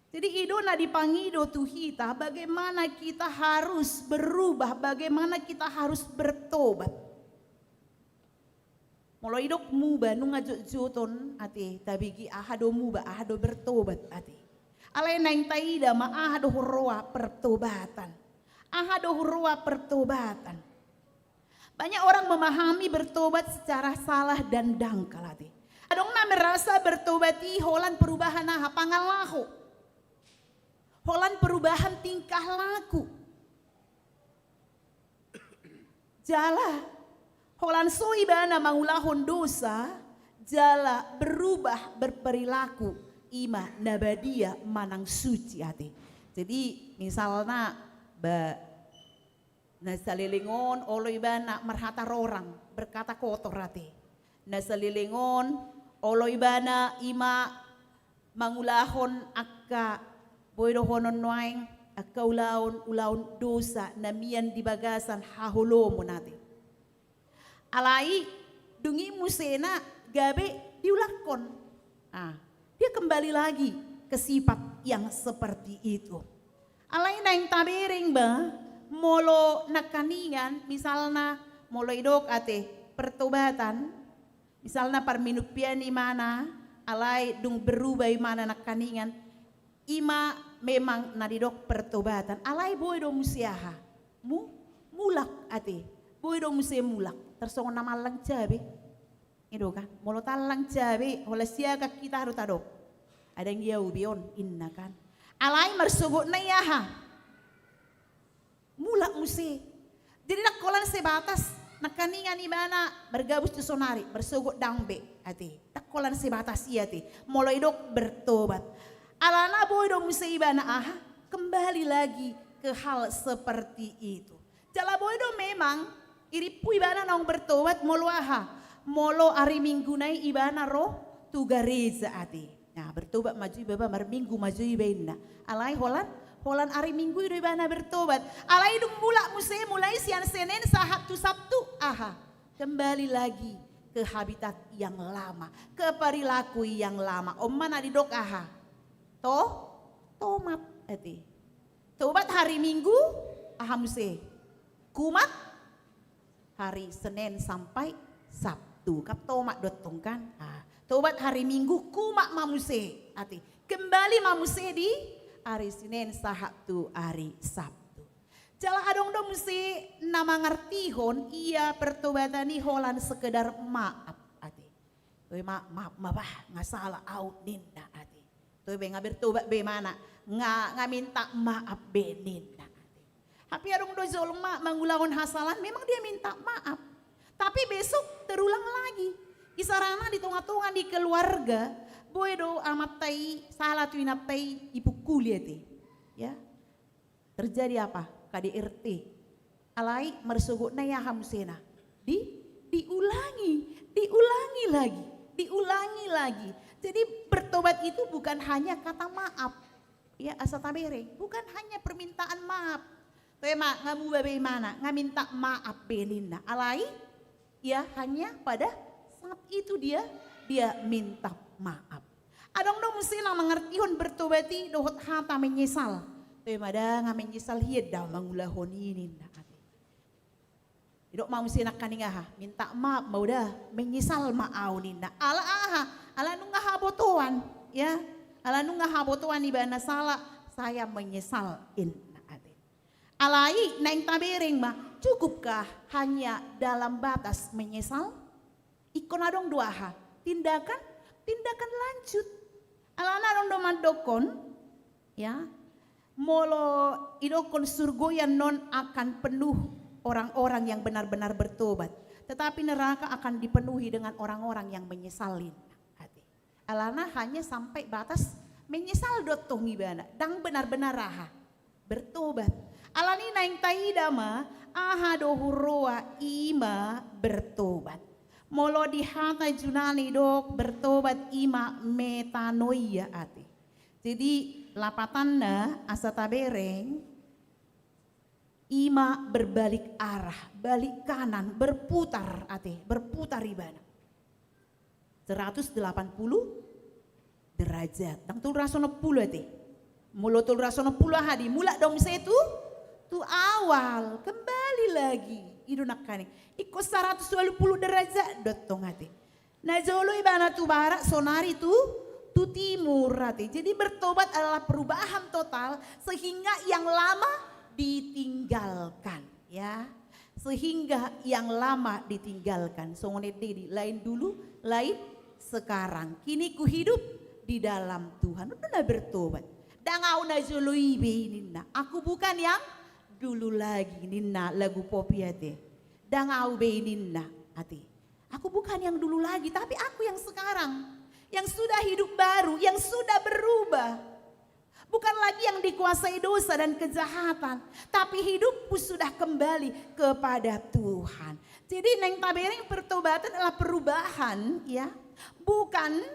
Jadi, i do na dipangido tu hita, bagaimana kita harus berubah, bagaimana kita harus bertobat. Molo didok muba, nunga jotjoton ate tabege aha do muba, aha do bertobat ate. Alai naeng taida ma aha do huroha pertobatan. Aha do huroha pertobatan. Banyak orang memahami bertobat secara salah dan dangkal ate. Adong na merasa bertobat i holan perubahan aha, pangalaho. Holan perubahan tingkah laku. Jala, holan so ibana mangulahon dosa, jala berubah berperilaku, i ma na badia manang suci ate. Jadi, misalna, ba, na saleleng on olo ibana marhata rorang, berkata kotor ate. Na saleleng on olo ibana i ma mangulahon angka, boi dohonon nuaeng, angka ulaon, ulaon dosa na mian di bagasan haholomon ate. Alai, dung i muse na gabe diulakhon. Ah, dia kembali lagi ke sifat yang seperti itu. Alai naeng tabereng ba, molo nangkaningan, misalna, molo didok ate pertobatan, misalna parminumpian ibana, alai dung berubah ibana nangkaningan, i ma memang na didok pertobatan. Alai boi do muse aha? Mu, mulak ate. Boi do muse mulak. Tarsongon na mallang cabe. I do kan? Molo tallang cabe, holan siaga hita do tadok. Adong i au be on, inna kan. Alai marsogotna i aha? Mulak muse. Jadi ndang holan sebatas nangkaningan ibana margabus tu saonari, marsogot ndang be ate. Ndang holan sebatas i ate. Molo didok bertobat. Alana boi do muse ibana aha? Kembali lagi ke hal seperti itu. Jala boi do memang irimpu ibana naung bertobat molo aha? Molo ari Minggu nai ibana ro tu gareja ate. Nah, bertobat ma jo iba ba, marminggu ma jo iba inna. Alai holan, holan ari Minggu i do ibana bertobat. Alai dung mulak muse mulai sian Senen sahat tu Sabtu, aha? Kembali lagi ke habitat yang lama, ke perilaku yang lama. On ma na didok aha? To, tomat ate. Tobat hari Minggu, aha muse? Kumat hari Senin sampai Sabtu. Kan tomat do tong kan? Ah, tobat hari Minggu, kumat ma muse ate. Kembali ma muse di hari Senin sahat tu hari Sabtu. Jala adong do muse na mangartihon ia pertobatan i holan sekedar maaf ate. Toe ma, maaf ma bah, nga sala au ninna ate. Toe be nga bertobat be ibana, nga, nga minta maaf be ninna ate. Hape adong do jolma mangulahon hasalaan memang dia minta maaf. Tapi besok terulang lagi. Isarana di tonga-tonga ni keluarga, boi do amanta i sala tu inanta i, ipukuli ate. Ya. Terjadi apa? K D R T. Alai marsogotna i aha musena? Di, diulangi, diulangi lagi, diulangi lagi. Jadi bertobat itu bukan hanya kata maaf. Ya, asa tabereng, bukan hanya permintaan maaf. Toe ma, nga muba be ibana, nga minta maaf be ninna. Alai, ya, hanya pada saat itu dia dia minta maaf. Adong do muse na mangartihon bertobat i dohot hata menyesal. Toe ma da nga menyesal hian da mangulahon i ninna ate. Didok ma muse nangkaning aha, minta maaf ma au da, menyesal ma au ninna. Ala aha? Ala nunga habotoan, ya. Ala nunga habotoan ibana sala, saya menyesal ninna ate. Alai naeng tabereng ma, cukupkah hanya dalam batas menyesal? Ingkon adong do aha? Tindakan, tindakan lanjut. Alana adong do mandokkon, ya, molo idokkon surgo i annon akan penuh orang-orang yang benar-benar bertobat, tetapi neraka akan dipenuhi dengan orang-orang yang menyesal ninna ate. Alana hanya sampai batas menyesal do tong ibana, ndang benar-benar aha? Bertobat. Alani naeng taida ma, aha do huroha i ma bertobat. Molo di hata Junani didok bertobat i ma metanoia ate. Jadi lapatanna asa tabereng, i ma berbalik arah, balik kanan, berputar ate, berputar ibana. Seratus delapan puluh derajat. Ndang tolu ratus onom puluh ate. Molo tolu ratus onom puluh aha, dimulak do muse tu, tu awal, kembali lagi. I do nangkaning. Ingkon seratus dua puluh derajat do tong ate. Na jolo ibana tu barat, sonari tu, tu timur ate. Jadi bertobat adalah perubahan total sehingga yang lama ditinggalkan, ya. Sehingga yang lama ditinggalkan. Songon ende di, lain dulu, lain sekarang. Kini ku hidup di dalam Tuhan. Udah na bertobat. Ndang au na jolo i be ninna. Aku bukan yang dulu lagi ninna lagu pop i ate. Ndang au be ninna ate. Aku bukan yang dulu lagi, tapi aku yang sekarang. Yang sudah hidup baru, yang sudah berubah. Bukan lagi yang dikuasai dosa dan kejahatan, tapi hidupku sudah kembali kepada Tuhan. Jadi naeng tabereng pertobatan adalah perubahan, ya. Bukan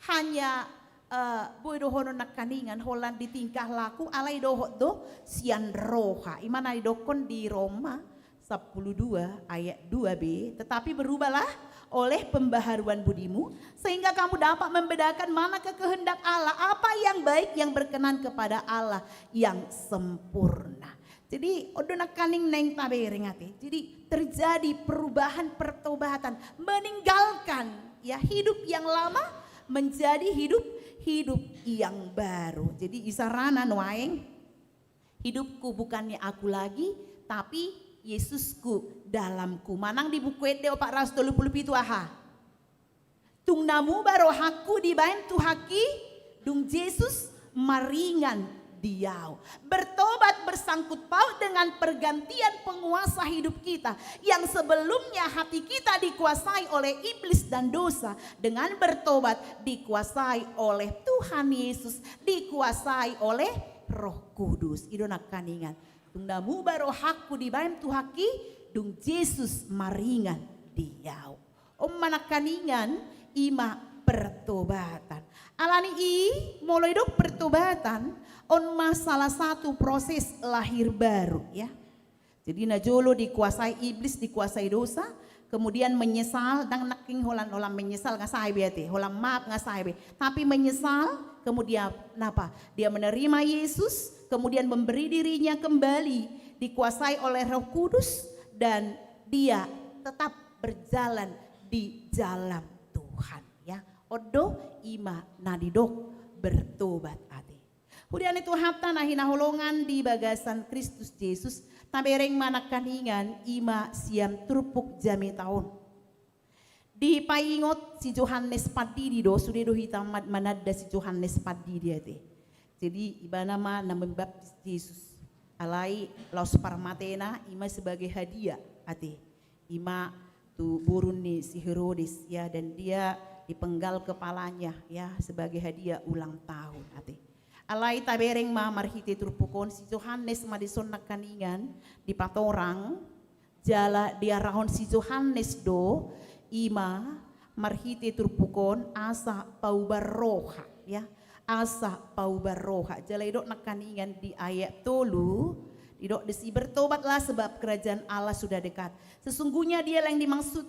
hanya, eh, boi dohonon nangkaningan holan di tingkah laku, alai dohot do sian roha. I ma na didokkon di Roma sampulu dua ayat dua b, tetapi berubahlah oleh pembaharuan budimu, sehingga kamu dapat membedakan manakah kehendak Allah, apa yang baik, yang berkenan kepada Allah, yang sempurna. Jadi, on do nangkaning naeng tabereng ate. Jadi, terjadi perubahan, pertobatan, meninggalkan, ya, hidup yang lama menjadi hidup, hidup yang baru. Jadi, isarana nuaeng, hidupku bukannya aku lagi, tapi Yesusku dalamku. Manang di Buku Ende opat ratus tolu puluh pitu aha? Tung na muba rohangku dibaen Tuhanki, dung Jesus maringan di ahu. Bertobat bersangkut paut dengan pergantian penguasa hidup kita, yang sebelumnya hati kita dikuasai oleh iblis dan dosa. Dengan bertobat dikuasai oleh Tuhan Yesus, dikuasai oleh Roh Kudus. I do nangkaningan. Tung na muba rohangku dibaen Tuhanki, dung Jesus maringan di ahu. On ma nangkaningan, i ma pertobatan. Alani i, molo didok pertobatan, on ma salah satu proses lahir baru, ya. Jadi na jolo dikuasai iblis, dikuasai dosa, kemudian menyesal, ndang nangkin holan, holan menyesal nga sae be ate, holan maaf nga sae be. Tapi menyesal, kemudian napa? Dia menerima Yesus, kemudian memberi dirinya kembali, dikuasai oleh Roh Kudus, dan dia tetap berjalan di jalan Tuhan, ya. On do i ma na didok bertobat ate. Huria ni Tuhanta na hinaholongan di bagasan Kristus Jesus, tabereng ma nangkaningan i ma sian turpuk jamita on. Dipaingot si Johannes Pandidi do, sude do hita ma-, mananda si Johannes Pandidi ate. Jadi ibana ma na membaptis Jesus. Alai laos parmatena i ma sebagai hadiah ate. I ma tu boru ni si Herodes, ya, dan dia dipenggal kepalanya, ya, sebagai hadiah ulang tahun ate. Alai tabereng ma marhite turpuk on, si Johannes ma dison nangkaningan dipatorang, jala diarahon si Johannes do i ma marhite turpuk on asa paubar roha, ya. Asa paubar roha. Jala didok nangkaningan di ayat tolu, didok disi, "Bertobatlah sebab kerajaan Allah sudah dekat." Sesungguhnya dialah yang dimaksud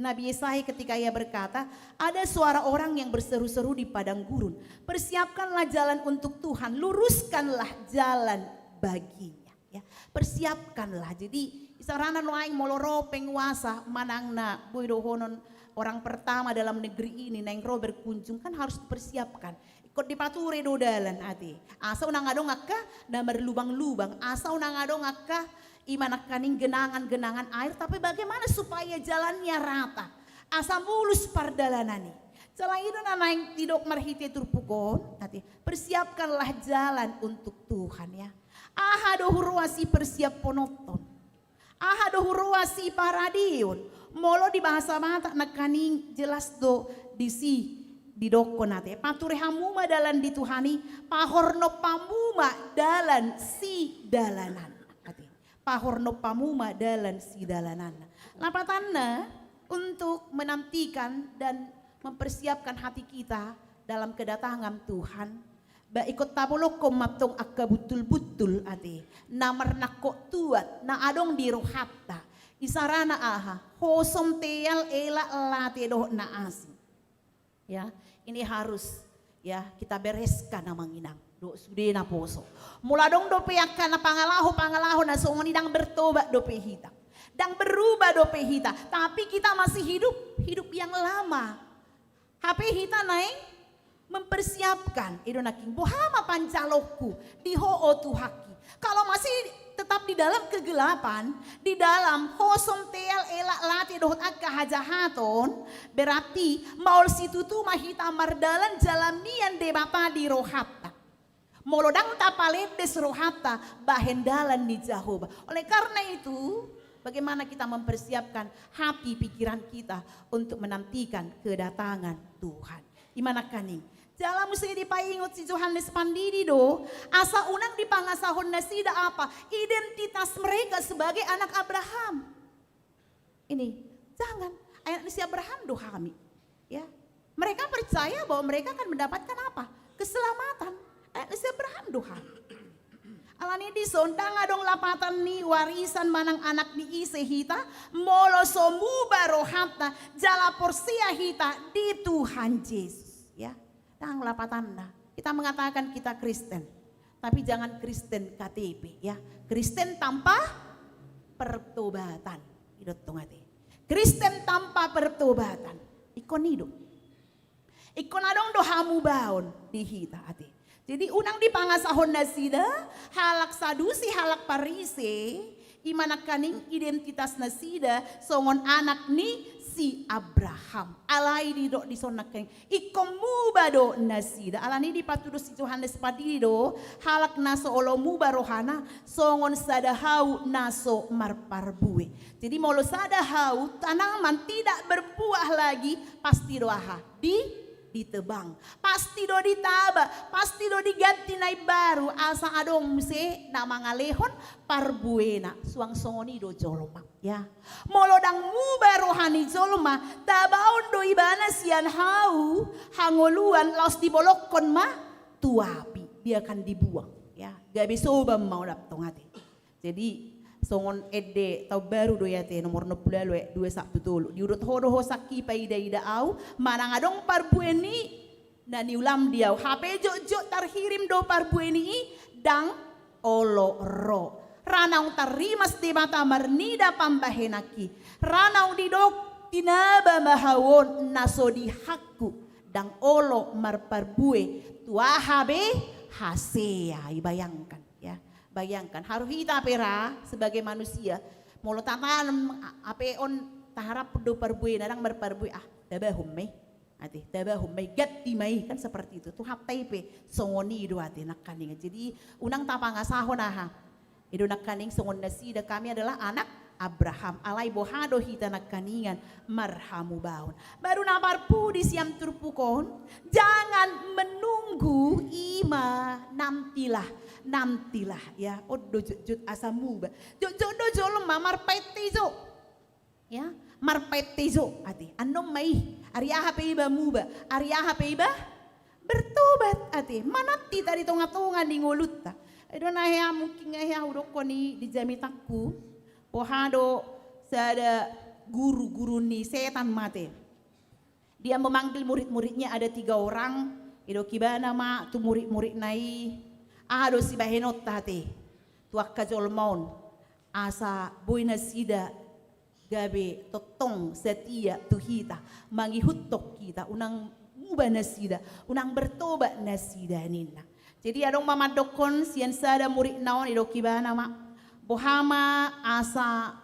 Nabi Yesaya ketika ia berkata, "Ada suara orang yang berseru-seru di padang gurun, 'Persiapkanlah jalan untuk Tuhan, luruskanlah jalan baginya.'" Ya, persiapkanlah. Jadi, isarana nuaeng molo ro penguasa manang na boi dohonon orang pertama dalam negeri ini, naeng ro berkunjung, kan harus dipersiapkan. Ingkon dipature do dalan ate. Asa unang adong angka na marlubang-lubang, asa unang adong angka ima nangkaning genangan-genangan air, tapi bagaimana supaya jalannya rata, asa mulus pardalanan i. Jala i do na naeng didok marhite turpuk on ate, persiapkanlah jalan untuk Tuhan, ya. Aha do huroha sipersiaphononton? Aha do huroha siparadeon? Molo di bahasa Batak nangkaning jelas do disi didokkon ate, pature hamu ma dalan di Tuhan i, pahornop hamu ma dalan sidalanan. Ate, pahornop hamu ma dalan sidalanan. Lapatanna, untuk menantikan dan mempersiapkan hati kita dalam kedatangan Tuhan, ba ingkon tabolongkon ma tong angka buntul-buntul ate, na marnangkok tuat, na adong di rohanta. Isarana aha? Hosom, teal, elak, late dohot na asing. Ya, ini harus, ya, kita bereskan, amang inang dohot sude naposo. Molo adong dope angka na pangalaho-pangalaho na songon i, ndang bertobat dope hita, ndang berubah dope hita, tapi kita masih hidup hidup yang lama. Hape hita naeng mempersiapkan, i do nangkin, boha ma panjaloonku di Ho, o Tuhanki. Kalau masih tetap di dalam kegelapan, di dalam hosom, teal, elak, late dohot angka hajahaton, berarti maol situtu ma hita mardalan jala mian Debata di rohanta. Molo ndang tapalendes rohanta bahen dalan ni Jahowa. Oleh karena itu, bagaimana kita mempersiapkan hati pikiran kita untuk menantikan kedatangan Tuhan? Ima nangkaning. Jala muse dipaingot si Johannes Pandidi do, asa unang dipangasahon nasida apa? Identitas mereka sebagai anak Abraham. Ini, jangan. Anak ni si Abraham do hami. Ya. Mereka percaya bahwa mereka akan mendapatkan apa? Keselamatan. Anak ni si Abraham do hami. Alani dison, ndang adong lapatan ni warisan manang anak ni ise hita, molo so muba rohanta, jala porsea hita di Tuhan Jesus. Ya. Ndang lapatanna. Kita mengatakan kita Kristen, tapi jangan Kristen K T P, ya. Kristen tanpa pertobatan. I do tong ate. Kristen tanpa pertobatan. Ingkon i do. Ingkon adong do hamubaon di hita ate. Jadi unang dipangasahon nasida, halak Sadusi, halak Parise, ima nangkaning identitas nasida songon anak ni si Abraham. Alai didok dison nangkaning, ingkon muba do nasida. Alani dipatudos si Johannes Pandidi do, halak na so olo muba rohana, songon sada hau na so marparbue. Jadi molo sada hau, tanaman tidak berbuah lagi, pasti do aha? Di, ditebang. Pasti do ditaba, pasti do diganti na imbaru, asa adong muse na mangalehon parbuena. Suang songon i do jolma. Ya. Molo ndang muba roha ni jolma, tabaon do ibana sian hau hangoluan, laos dibolongkon ma tu api, dia akan dibuang. Ya, gabe soban ma on tong ate. Jadi songon ende taon baru do i ate, nomor onom pulu ualu ayat dua sahat tu tolu. Diudut ho do ho sangki paida-ida au, manang adong parbue ni na niulam di au. Hape jotjot tarhirim do parbue ni i, ndang olo ro. Ra naung tarrimas Debata marnida pambahenanki. Ra naung didok tinaba ma hau on na so di hakku. Ndang olo marparbue tu aha be hasea. I bayangkan, ya. Bayangkan, haru hita pe ra sebagai manusia, molo tatanom a-, ape on taharap do parbuena, ndang marparbue, ah, tabahon ma i. Ate, tabahon ma i, ganti ma i, kan seperti itu. Tuhanta i pe songon i do ate nangkaningan. Jadi unang tapangasahon aha? I do nangkaning songon nasida, kami adalah anak Abraham. Alai boha do hita nangkaningan marhamubaon? Baru na parpudi sian turpuk on, jangan menunggu, ima nantilah, nantilah, ya. On do jotjot asa muba. Jotjot do jolma marpaete jo. Ya, marpaete jo ate. Annon ma i, ari aha pe iba muba, ari aha pe iba bertobat ate. Mananti ta di tonga-tonga ni ngolunta. I do na hea, mungkin nga hea hudokkon i di jamitangku. Boha do sada guru-guru ni setan ma ate. Dia memanggil murid-muridnya, ada tiga orang, didok ibana ma tu murid-muridna i, aha do sibahenonta ate tu angka jolma on, asa boi nasida gabe tongtong setia tu hita, mangihuthon hita, unang muba nasida, unang bertobat nasida ninna. Jadi adong ma mandokkon sian sada muridna on, didok ibana ma, boha ma asa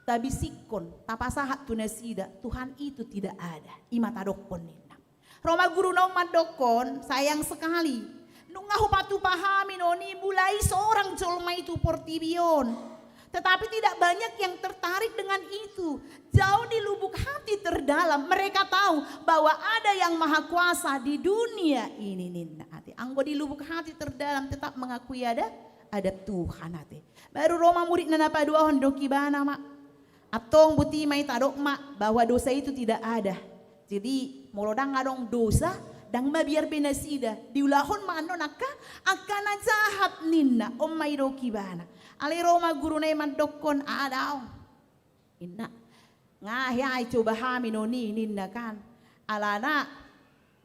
tabisikkon, tapasahat tu nasida, Tuhan itu tidak ada. I ma tadokkon ninna. Ro ma guruna on mandokkon, sayang sekali. Nunga hupatupa hami non i mulai seorang jolma i tu portibi on. Tetapi tidak banyak yang tertarik dengan itu. Jauh di lubuk hati terdalam, mereka tahu bahwa ada yang maha kuasa di dunia ini ninna ate. Anggo di lubuk hati terdalam tetap mengakui ada, ada Tuhan ate. Baru ro ma muridna na paduahon, didok ibana ma, antong botima i, tadok ma bahwa dosa itu tidak ada. Jadi molo ndang adong dosa, ndang mabiar be nasida, diulahon ma annon angka, angka na jahat ninna. On ma didok ibana. Alai ro ma guruna i mandokkon, aha daong ninna. Nga hea i, coba hami non i ninna kan. Alana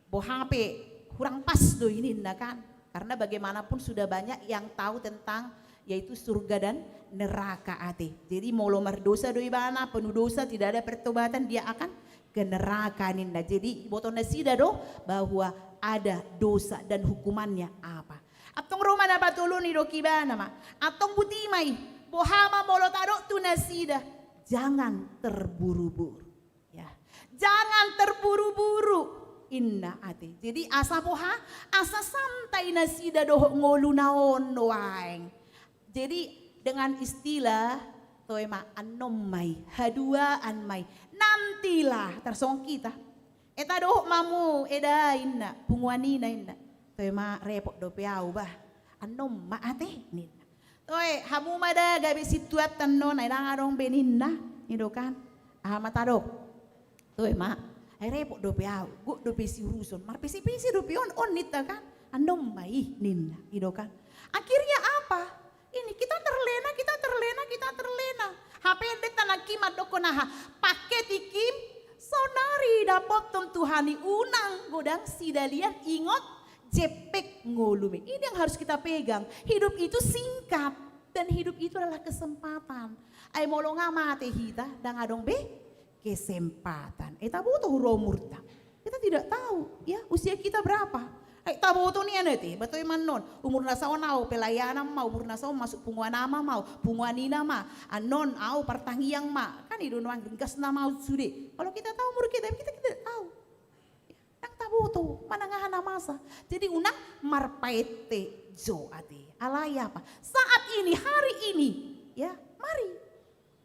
boha pe hurang pas do i ninna kan. Karena bagaimanapun sudah banyak yang tahu tentang yaitu surga dan neraka ate. Jadi molo mardosa do ibana, penuh dosa, tidak ada pertobatan, dia akan ke neraka ninna. Jadi iboto nasida do bahwa ada dosa dan hukumannya apa. Antong ro ma na patoluhon, didok ibana ma, antong botima i, boha ma molo tadok tu nasida, jangan terburu-buru. Ya. Jangan terburu-buru, inna ate. Jadi asa boha, asa santai nasida dohot ngoluna on nuaeng. Jadi dengan istilah, toe ma, annon ma i, haduaan ma i, nantilah, tarsongon hita. Eta dohot ma hamu eda, inna, punguan ina, inna. Toe ma, repot dope au bah. Annon ma ate, ninna. Toe, hamu ma da gabe sintuat annon, ai ndang adong be ninna, i do kan. Aha ma tadok? Toe ma, ai repot dope au, gok dope siuruson, marpese-pese dope on, on ninta kan. Annon ma i ninna, i do kan. Akhirnya apa? Ini kita terlena, kita terlena, kita terlena. Hape ndeta nangkin mandokkon aha? Pangke tingkim, saonari dapothon Tuhan i, unang godang sidalian, ingot jempek ngolumi. Ini yang harus kita pegang. Hidup itu singkat dan hidup itu adalah kesempatan. Ai molo nga mate hita, ndang adong be kesempatan. Eh, taboto huroa umurta. Kita tidak tahu, ya, usia kita berapa. Eh, taboto nian ate, ba toe ma annon. Umur na saon au pelayanan ma, umur na saon masuk punguan ama ma au, punguan ina ma. Annon au partangiang ma. Kan i do nuaeng, ringgas nama au sude. Kalau kita tahu umur kita, kita, kita tidak tahu. Ndang taboto manang aha na masa. Jadi unang marpaete jo ate. Alai apa? Saat ini, hari ini, ya, mari.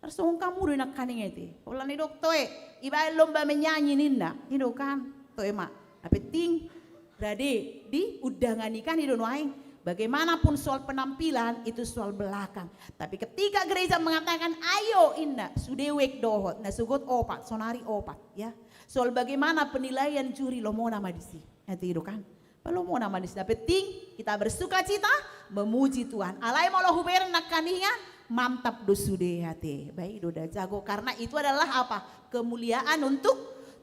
Tarsongon hamu do i nangkaning ate. Holan didok toe, ibaen lomba menyanyi ninna. I do kan. Toe ma. Na penting rade di undangan i kan, i do nuaeng. Bagaimanapun soal penampilan itu soal belakang. Tapi ketika gereja mengatakan, "Ayo," inna, sude wek dohot, na sogot opat, saonari opat, ya. Soal bagaimana penilaian juri, lomona ma disi. Ate, i do kan. Lomona ma disi. Na penting kita bersukacita, memuji Tuhan. Alai molo hubereng nangkaningan, mantap do sude ate. Ba i do da jago. Karena itu adalah apa? Kemuliaan untuk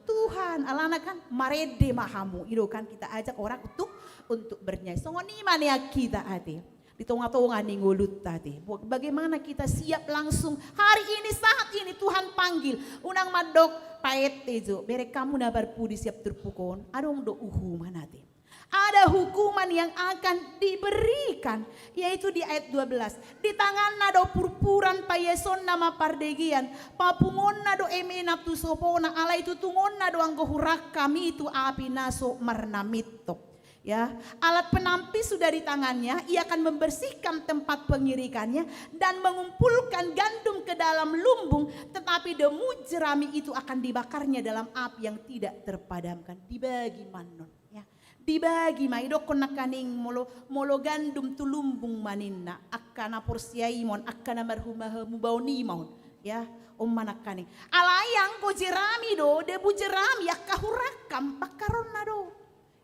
Tuhan. Alana kan marende ma hamu. I do kan, kita ajak orang untuk, untuk bernyanyi. Songon i ma nian hita ate. Di tonga-tonga ni ngolunta ate. Bo-, bagaimana kita siap langsung hari ini, saat ini Tuhan panggil. Unang mandok, paete jo, bereng hamu na parpudi siap turpuk on, adong do uhuman ate. Ada hukuman yang akan diberikan, yaitu di ayat dua belas. Di tanganna do purpuran, paiasonna ma pardegean, papunguonna do emena tu sopona, alai tutungonna do anggo hurangkam i tu api na so marnamitop. Ya, alat penampi sudah di tangannya, ia akan membersihkan tempat pengirikannya dan mengumpulkan gandum ke dalam lumbung, tetapi debu jerami itu akan dibakarnya dalam api yang tidak terpadamkan. Dibagi ma annon, ya. Dibagi ma, idokkon nangkaning molo, molo gandum tu lumbung ma ninna, angka na porsea i ma on, angka na marhamubaon i ma on, ya, on ma nangkaning. Alai anggo jerami do, debu jerami, angka hurangkam, bakaronna do.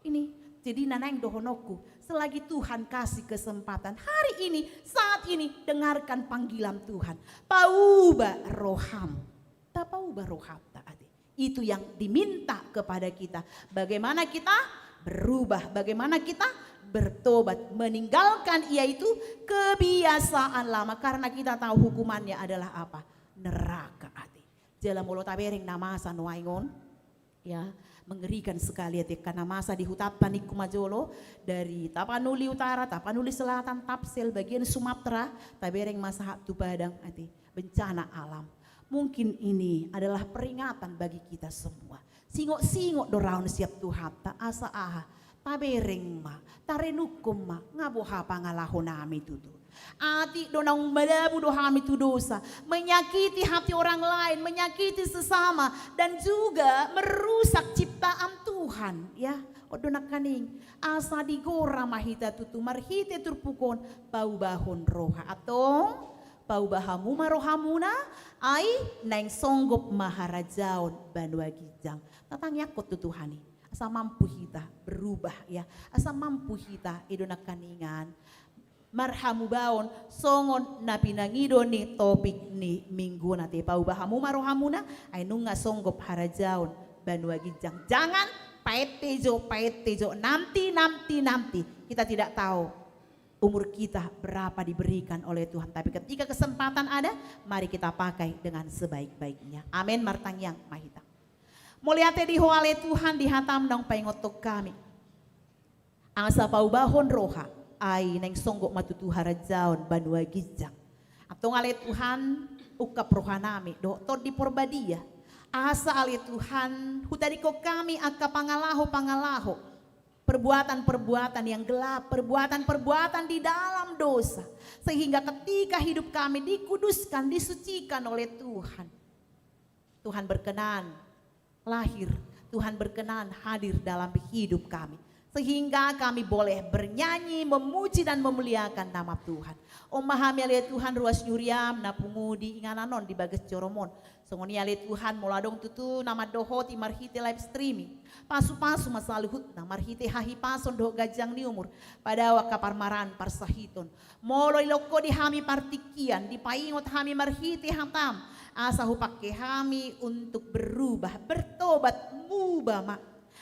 Ini, jadi na naeng dohononku, selagi Tuhan kasih kesempatan, hari ini, saat ini, dengarkan panggilan Tuhan. Pauba roham. Tapauba rohanta, ate. Itu yang diminta kepada kita. Bagaimana kita berubah, bagaimana kita bertobat, meninggalkan yaitu kebiasaan lama, karena kita tahu hukumannya adalah apa? Neraka, ate. Jala molo tabereng na masa nuaeng on, ya, mengerikan sekali, ate, angka na masa di hutanta ningku ma jolo, dari Tapanuli Utara, Tapanuli Selatan, Tapsel, bagian Sumatera, tabereng ma sahat tu Padang, ate. Bencana alam. Mungkin ini adalah peringatan bagi kita semua. Singot-singot do raon sian Tuhanta, asa aha? Tabereng ma, tarenungkon ma, nga boha pangalahonami tutu. Atik do naung madabu do hami tu dosa, menyakiti hati orang lain, menyakiti sesama, dan juga merusak ciptaan Tuhan, ya. On do nangkaning, asa digora ma hita tutu marhite turpuk on, paubahon roha. Antong, pauba hamu ma rohamuna, ai naeng songgop ma harajaon banua ginjang. Tatangiangkon tu Tuhan i, asa mampu hita berubah, ya, asa mampu hita, i do nangkaningan, marhamubaon songon na pinangido ni topik ni minggu on, ate. Pauba hamu ma rohamuna, ai nunga songgop harajaon banua ginjang. Jangan paette jo, paette jo, nanti, nanti, nanti. Kita tidak tahu umur kita berapa diberikan oleh Tuhan. Tapi ketika kesempatan ada, mari kita pakai dengan sebaik-baiknya. Amen. Martangiang ma hita. Mauliate di Ho ale Tuhan, di hataM naung paingothon hami, asa paubahon roha, ai naeng songgop ma tutu harajaon banua ginjang. Antong ale Tuhan, ungkap rohanami dohot Tondi Porbadia, asa ale Tuhan, hutadingkon hami angka pangalaho-pangalaho, perbuatan-perbuatan yang gelap, perbuatan-perbuatan di dalam dosa, sehingga ketika hidup kami dikuduskan, disucikan oleh Tuhan, Tuhan berkenan lahir, Tuhan berkenan hadir dalam hidup kami, sehingga kami boleh bernyanyi, memuji, dan memuliakan nama Tuhan. On ma hami ale Tuhan, ruas ni huriaM na pungu di inganan on, di bagas joroM on. Songon i ale Tuhan, molo adong tutu na mandohoti marhite live streaming, pasu-pasu ma saluhutna marhite hahipason dohot ganjang ni umur, padao angka parmaraan parsahiton. Molo dilehon Ho di hami partingkian, dipaingot hami marhite hataM, asa hupangke hami untuk berubah, bertobat, muba ma.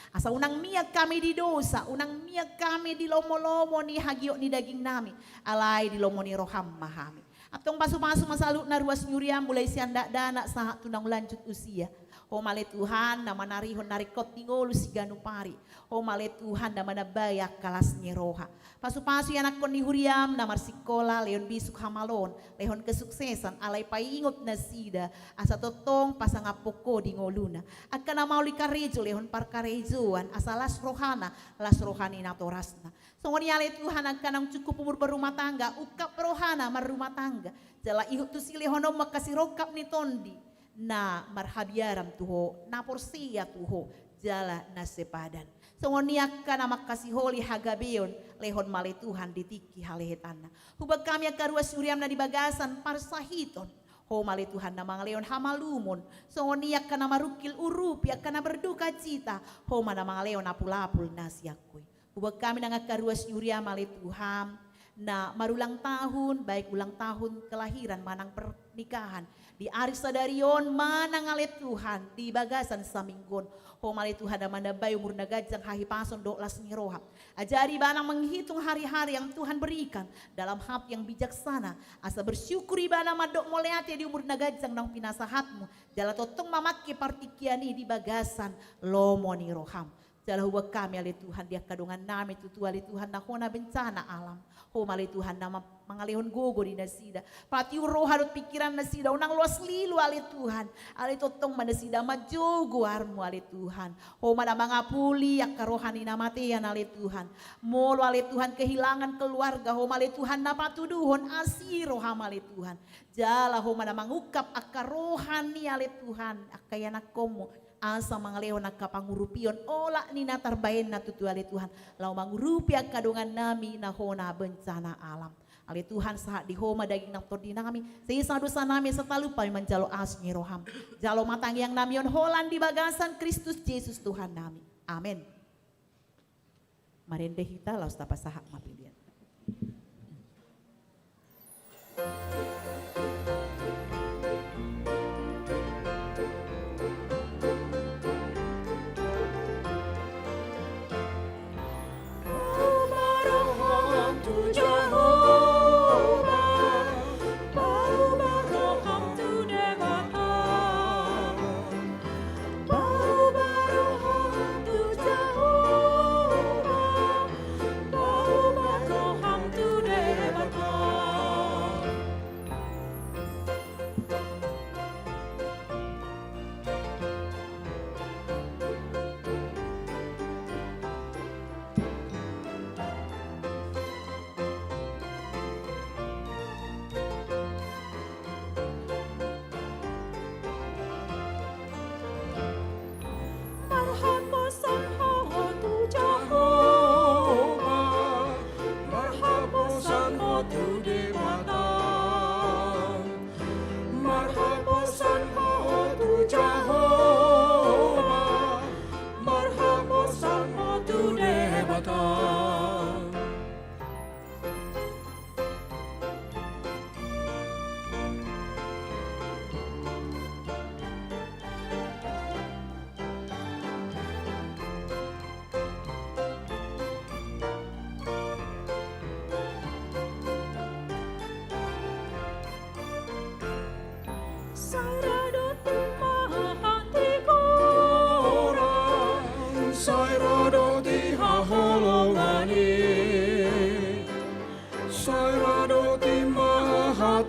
Asa unang mian hami di dosa, unang mian hami di lomo-lomo ni hagiot ni dagingnami, alai di lomo ni rohaM ma hami. Antong pasu-pasu ma saluhutna ruas ni huriaM, mulai sian dakdanak sahat tu naung lanjut usia. Ho ma ale Tuhan na manarihon na ringkot ni ngolu siganup ari. Ho ma ale Tuhan na manambai angka las ni roha. Pasu-pasu ianakhon ni huriaM na marsikola, lehon bisuk hamaloon, lehon kesuksesan, alai paingot nasida, asa tongtong pasangaphon Ho di ngoluna. Angka na maol di karejo, lehon parkarejoan, asa las rohana, las roha ni natorasna. Songon i ale Tuhan, angka naung cukup umur berumah tangga, ungkap rohana marrumah tangga. Jala ihut tusi lehononMu angka sirongkap ni tondi na marhabiaran tu Ho, na porsea tu Ho, jala na sepadan. Songon i angka na mangkasiholi hagabeon, lehon ma ale Tuhan di tingki halehetanna. Hubaen hami angka ruas ni huriaM na di bagasan parsahiton. Ho ma ale Tuhan na mangalehon hamalumon. Songon i angka na marungkil urupi, angka na berduka cita, Ho ma na mangalehon apul-apul na siangkup i. Hubaen hami nang angka ruas ni huriaM ale Tuhan, na marulang tahun, baik ulang tahun kelahiran manang pernikahan, di ari sadari on manang ale Tuhan, di bagasan saminggu on. Ho ma ale Tuhan na manambai umur na ganjang, hahipason dohot las ni roha. Ajari ibana menghitung hari-hari yang Tuhan berikan dalam hati yang bijaksana, asa bersyukur ibana mandok mauliate di umur na ganjang naung pinasahatMu, jala tongtong mamangke partingkian i di bagasan lomo ni rohaM. Jala hubaen hami ale Tuhan di angka dongannami tutu ale Tuhan na hona bencana alam. Ho ma ale Tuhan na ma-, mangalehon gogo di nasida. Patiur roha dohot pingkiran nasida, unang loas lilu ale Tuhan. Alai tongtong ma nasida manjou goarMu ale Tuhan. Ho ma na mangapuli angka roha ni na matean ale Tuhan. Molo ale Tuhan kehilangan keluarga, Ho ma ale Tuhan na patuduhon, asi rohaM ale Tuhan. Jala Ho ma na mangungkap angka roha ni ale Tuhan, angka ianakhonMu, asa mangalehon angka pangurupion, olat ni na tarbaenna tutu ale Tuhan, laho mangurupi angka dongannami na hona bencana alam. Ale Tuhan, sahat di Ho ma daging nang tondinami, sesa dosanami, asa talup hami manjalo asi ni rohaM. Jalo ma tangiangnami on holan di bagasan Kristus Jesus Tuhannami. Amen. Marende hita laos tapasahat ma pelean.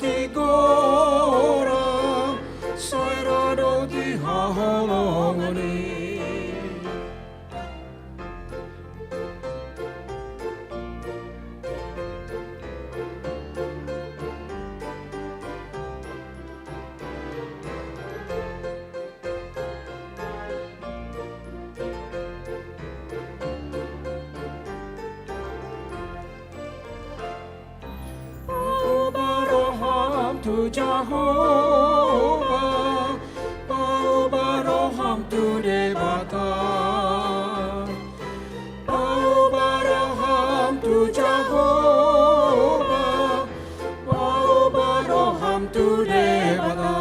Tigora, sai ro do di haholongan i. Pauba roham tu Jahowa, pauba roham tu Debata. Pauba roham tu Jahowa, pauba roham tu Debata.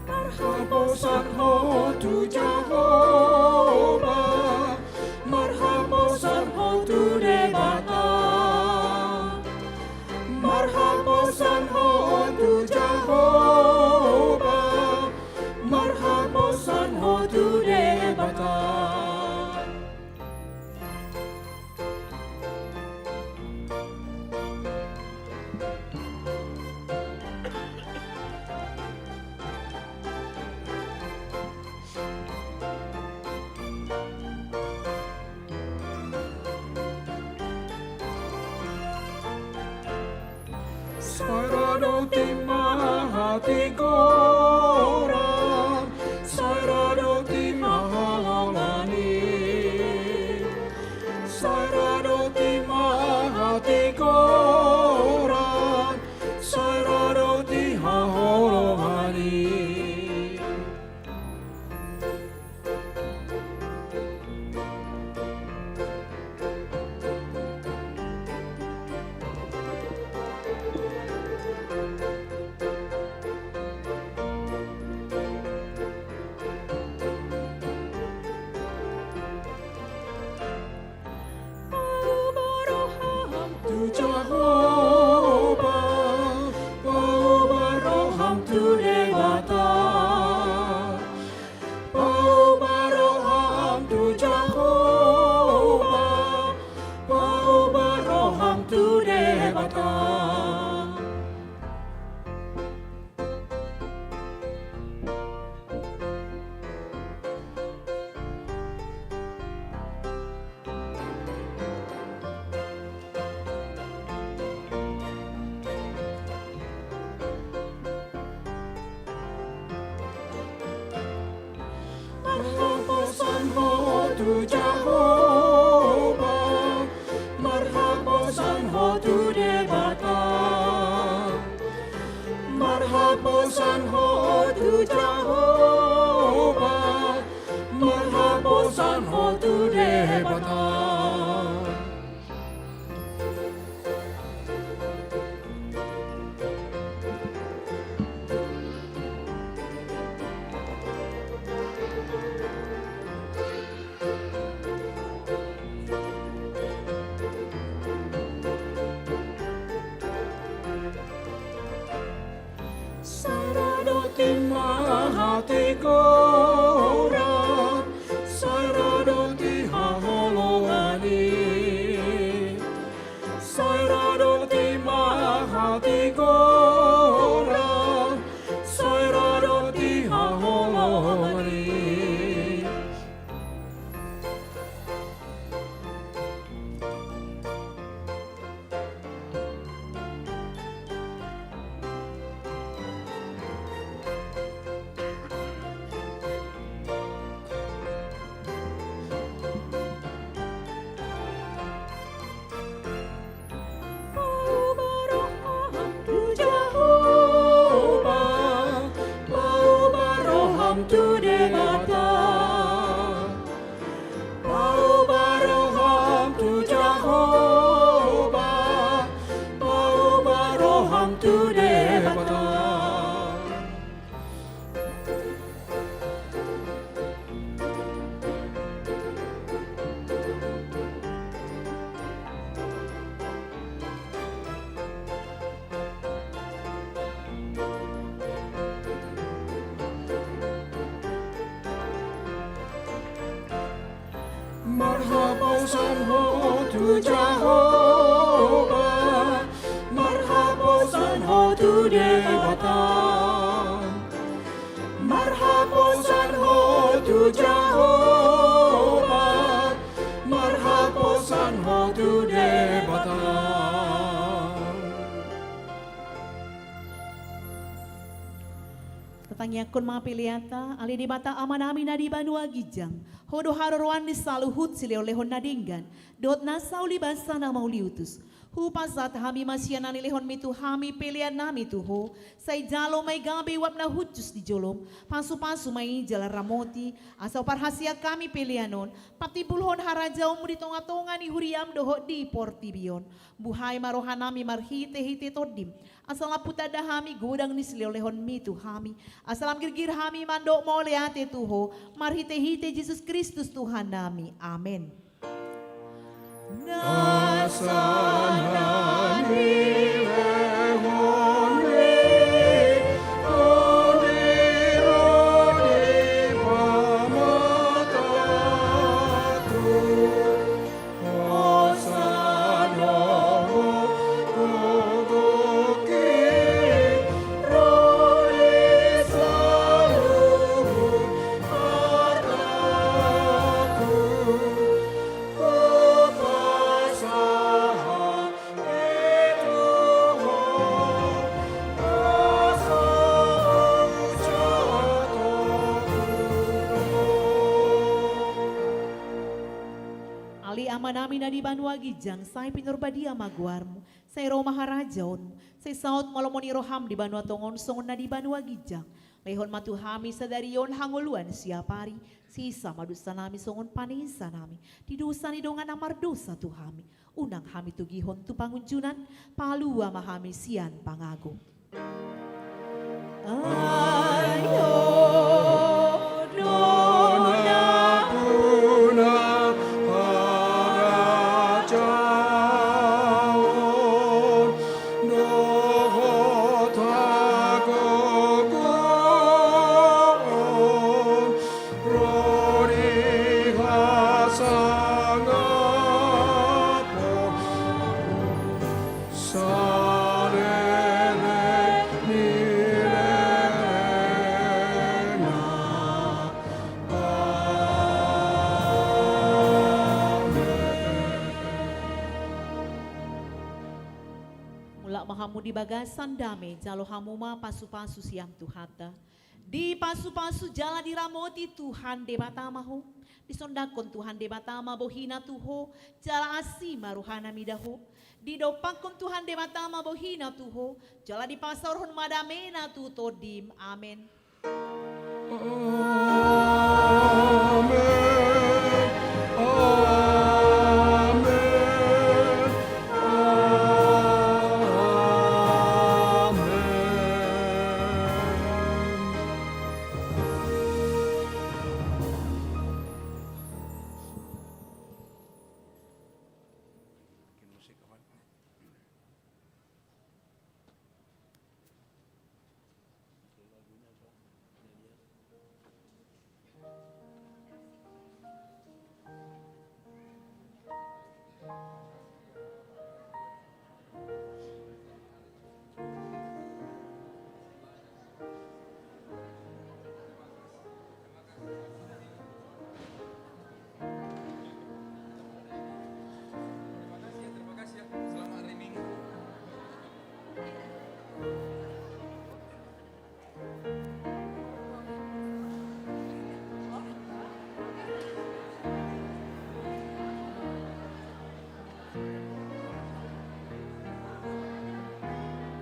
Marhaposan ho tu Jahowa, marhaposan ho tu Debata. Marhaposan ho tu Jahowa, marhaposan ho tu Debata. Sai ro do di hatigoran, sai ro do di haholongan i. Sai ro do di hatigoran, sai ro do di haholongan i. Pauba roham tu Jahowa, pauba roham tu Debata. Pauba roham tu Jahowa, pauba roham tu Debata. Marhaposan ho tu Jahowa, marhaposan ho tu Debata. Marhaposan ho tu Jahowa, marhaposan ho tu Debata. Sai ro do di hatigoran, sai ro do di haholongan i. Sai ro do di hatigoran, sai ro do di haholongan i. Marhaposan ho tu Jahowa, marhaposan ho tu Debata. Marhaposan ho tu Jahowa, marhaposan ho tu Debata. Tatangiangkon ma peleanta. Ale Debata Amanami na di banua ginjang, Ho do haroroan ni saluhut silehonlehon na denggan dohot nasa uli basa na mauliutus. Hupasahat hami ma sian na nilehonmi tu hami peleannami tu Ho. Sai jalo ma i gabe uap na hushus di jolom. Pasupasu ma i jala ramoti, asa huparhaseang hami pelean on patimbulhon harajaonmu di tongatonga ni huriam dohot di portibi on. Buhai ma rohanami marhitehite Tondim, asa lam tanda hami godang ni silehonlehonmi tu hami, asa lam girgir hami mandok mauliate tu Ho, marhitehite Jesus Kristus Tuhannami. Amen. Nasa na nilehonmi, Tondi ro di pamatangku. Hosana ho tu King, ro di saluhut artaku. Hupasahat i tu Ho, asa hujalo. Ale Amanami na di banua ginjang, sai pinarbadia ma goarmu, sai ro ma harajaonmu, sai saut ma lomo ni roham di banua tonga on songon na di banua ginjang. Lehon ma tu hami sadari on hangoluan siapari, sesa ma dosanami songon panesanami di dosa ni dongan na mardosa tu hami. Unang hami togihon tu pangunjunan, palua ma hami sian pangago. Ai Ho do nampuna harajaon dohot hagogoon ro di hasangapon saleleng ni lelengna. Amen. Mulak ma hamu di bagasan dame, jalo hamu ma pasupasu sian Tuhanta. Dipasupasu jala diramoti Tuhan Debata ma ho. Disondangkon Tuhan Debata ma bohina tu ho, jala asi ma rohana mida ho. Didompakkon Tuhan Debata ma bohina tu ho, jala dipasaorhon ma damena tu tondim. Amen. Amen.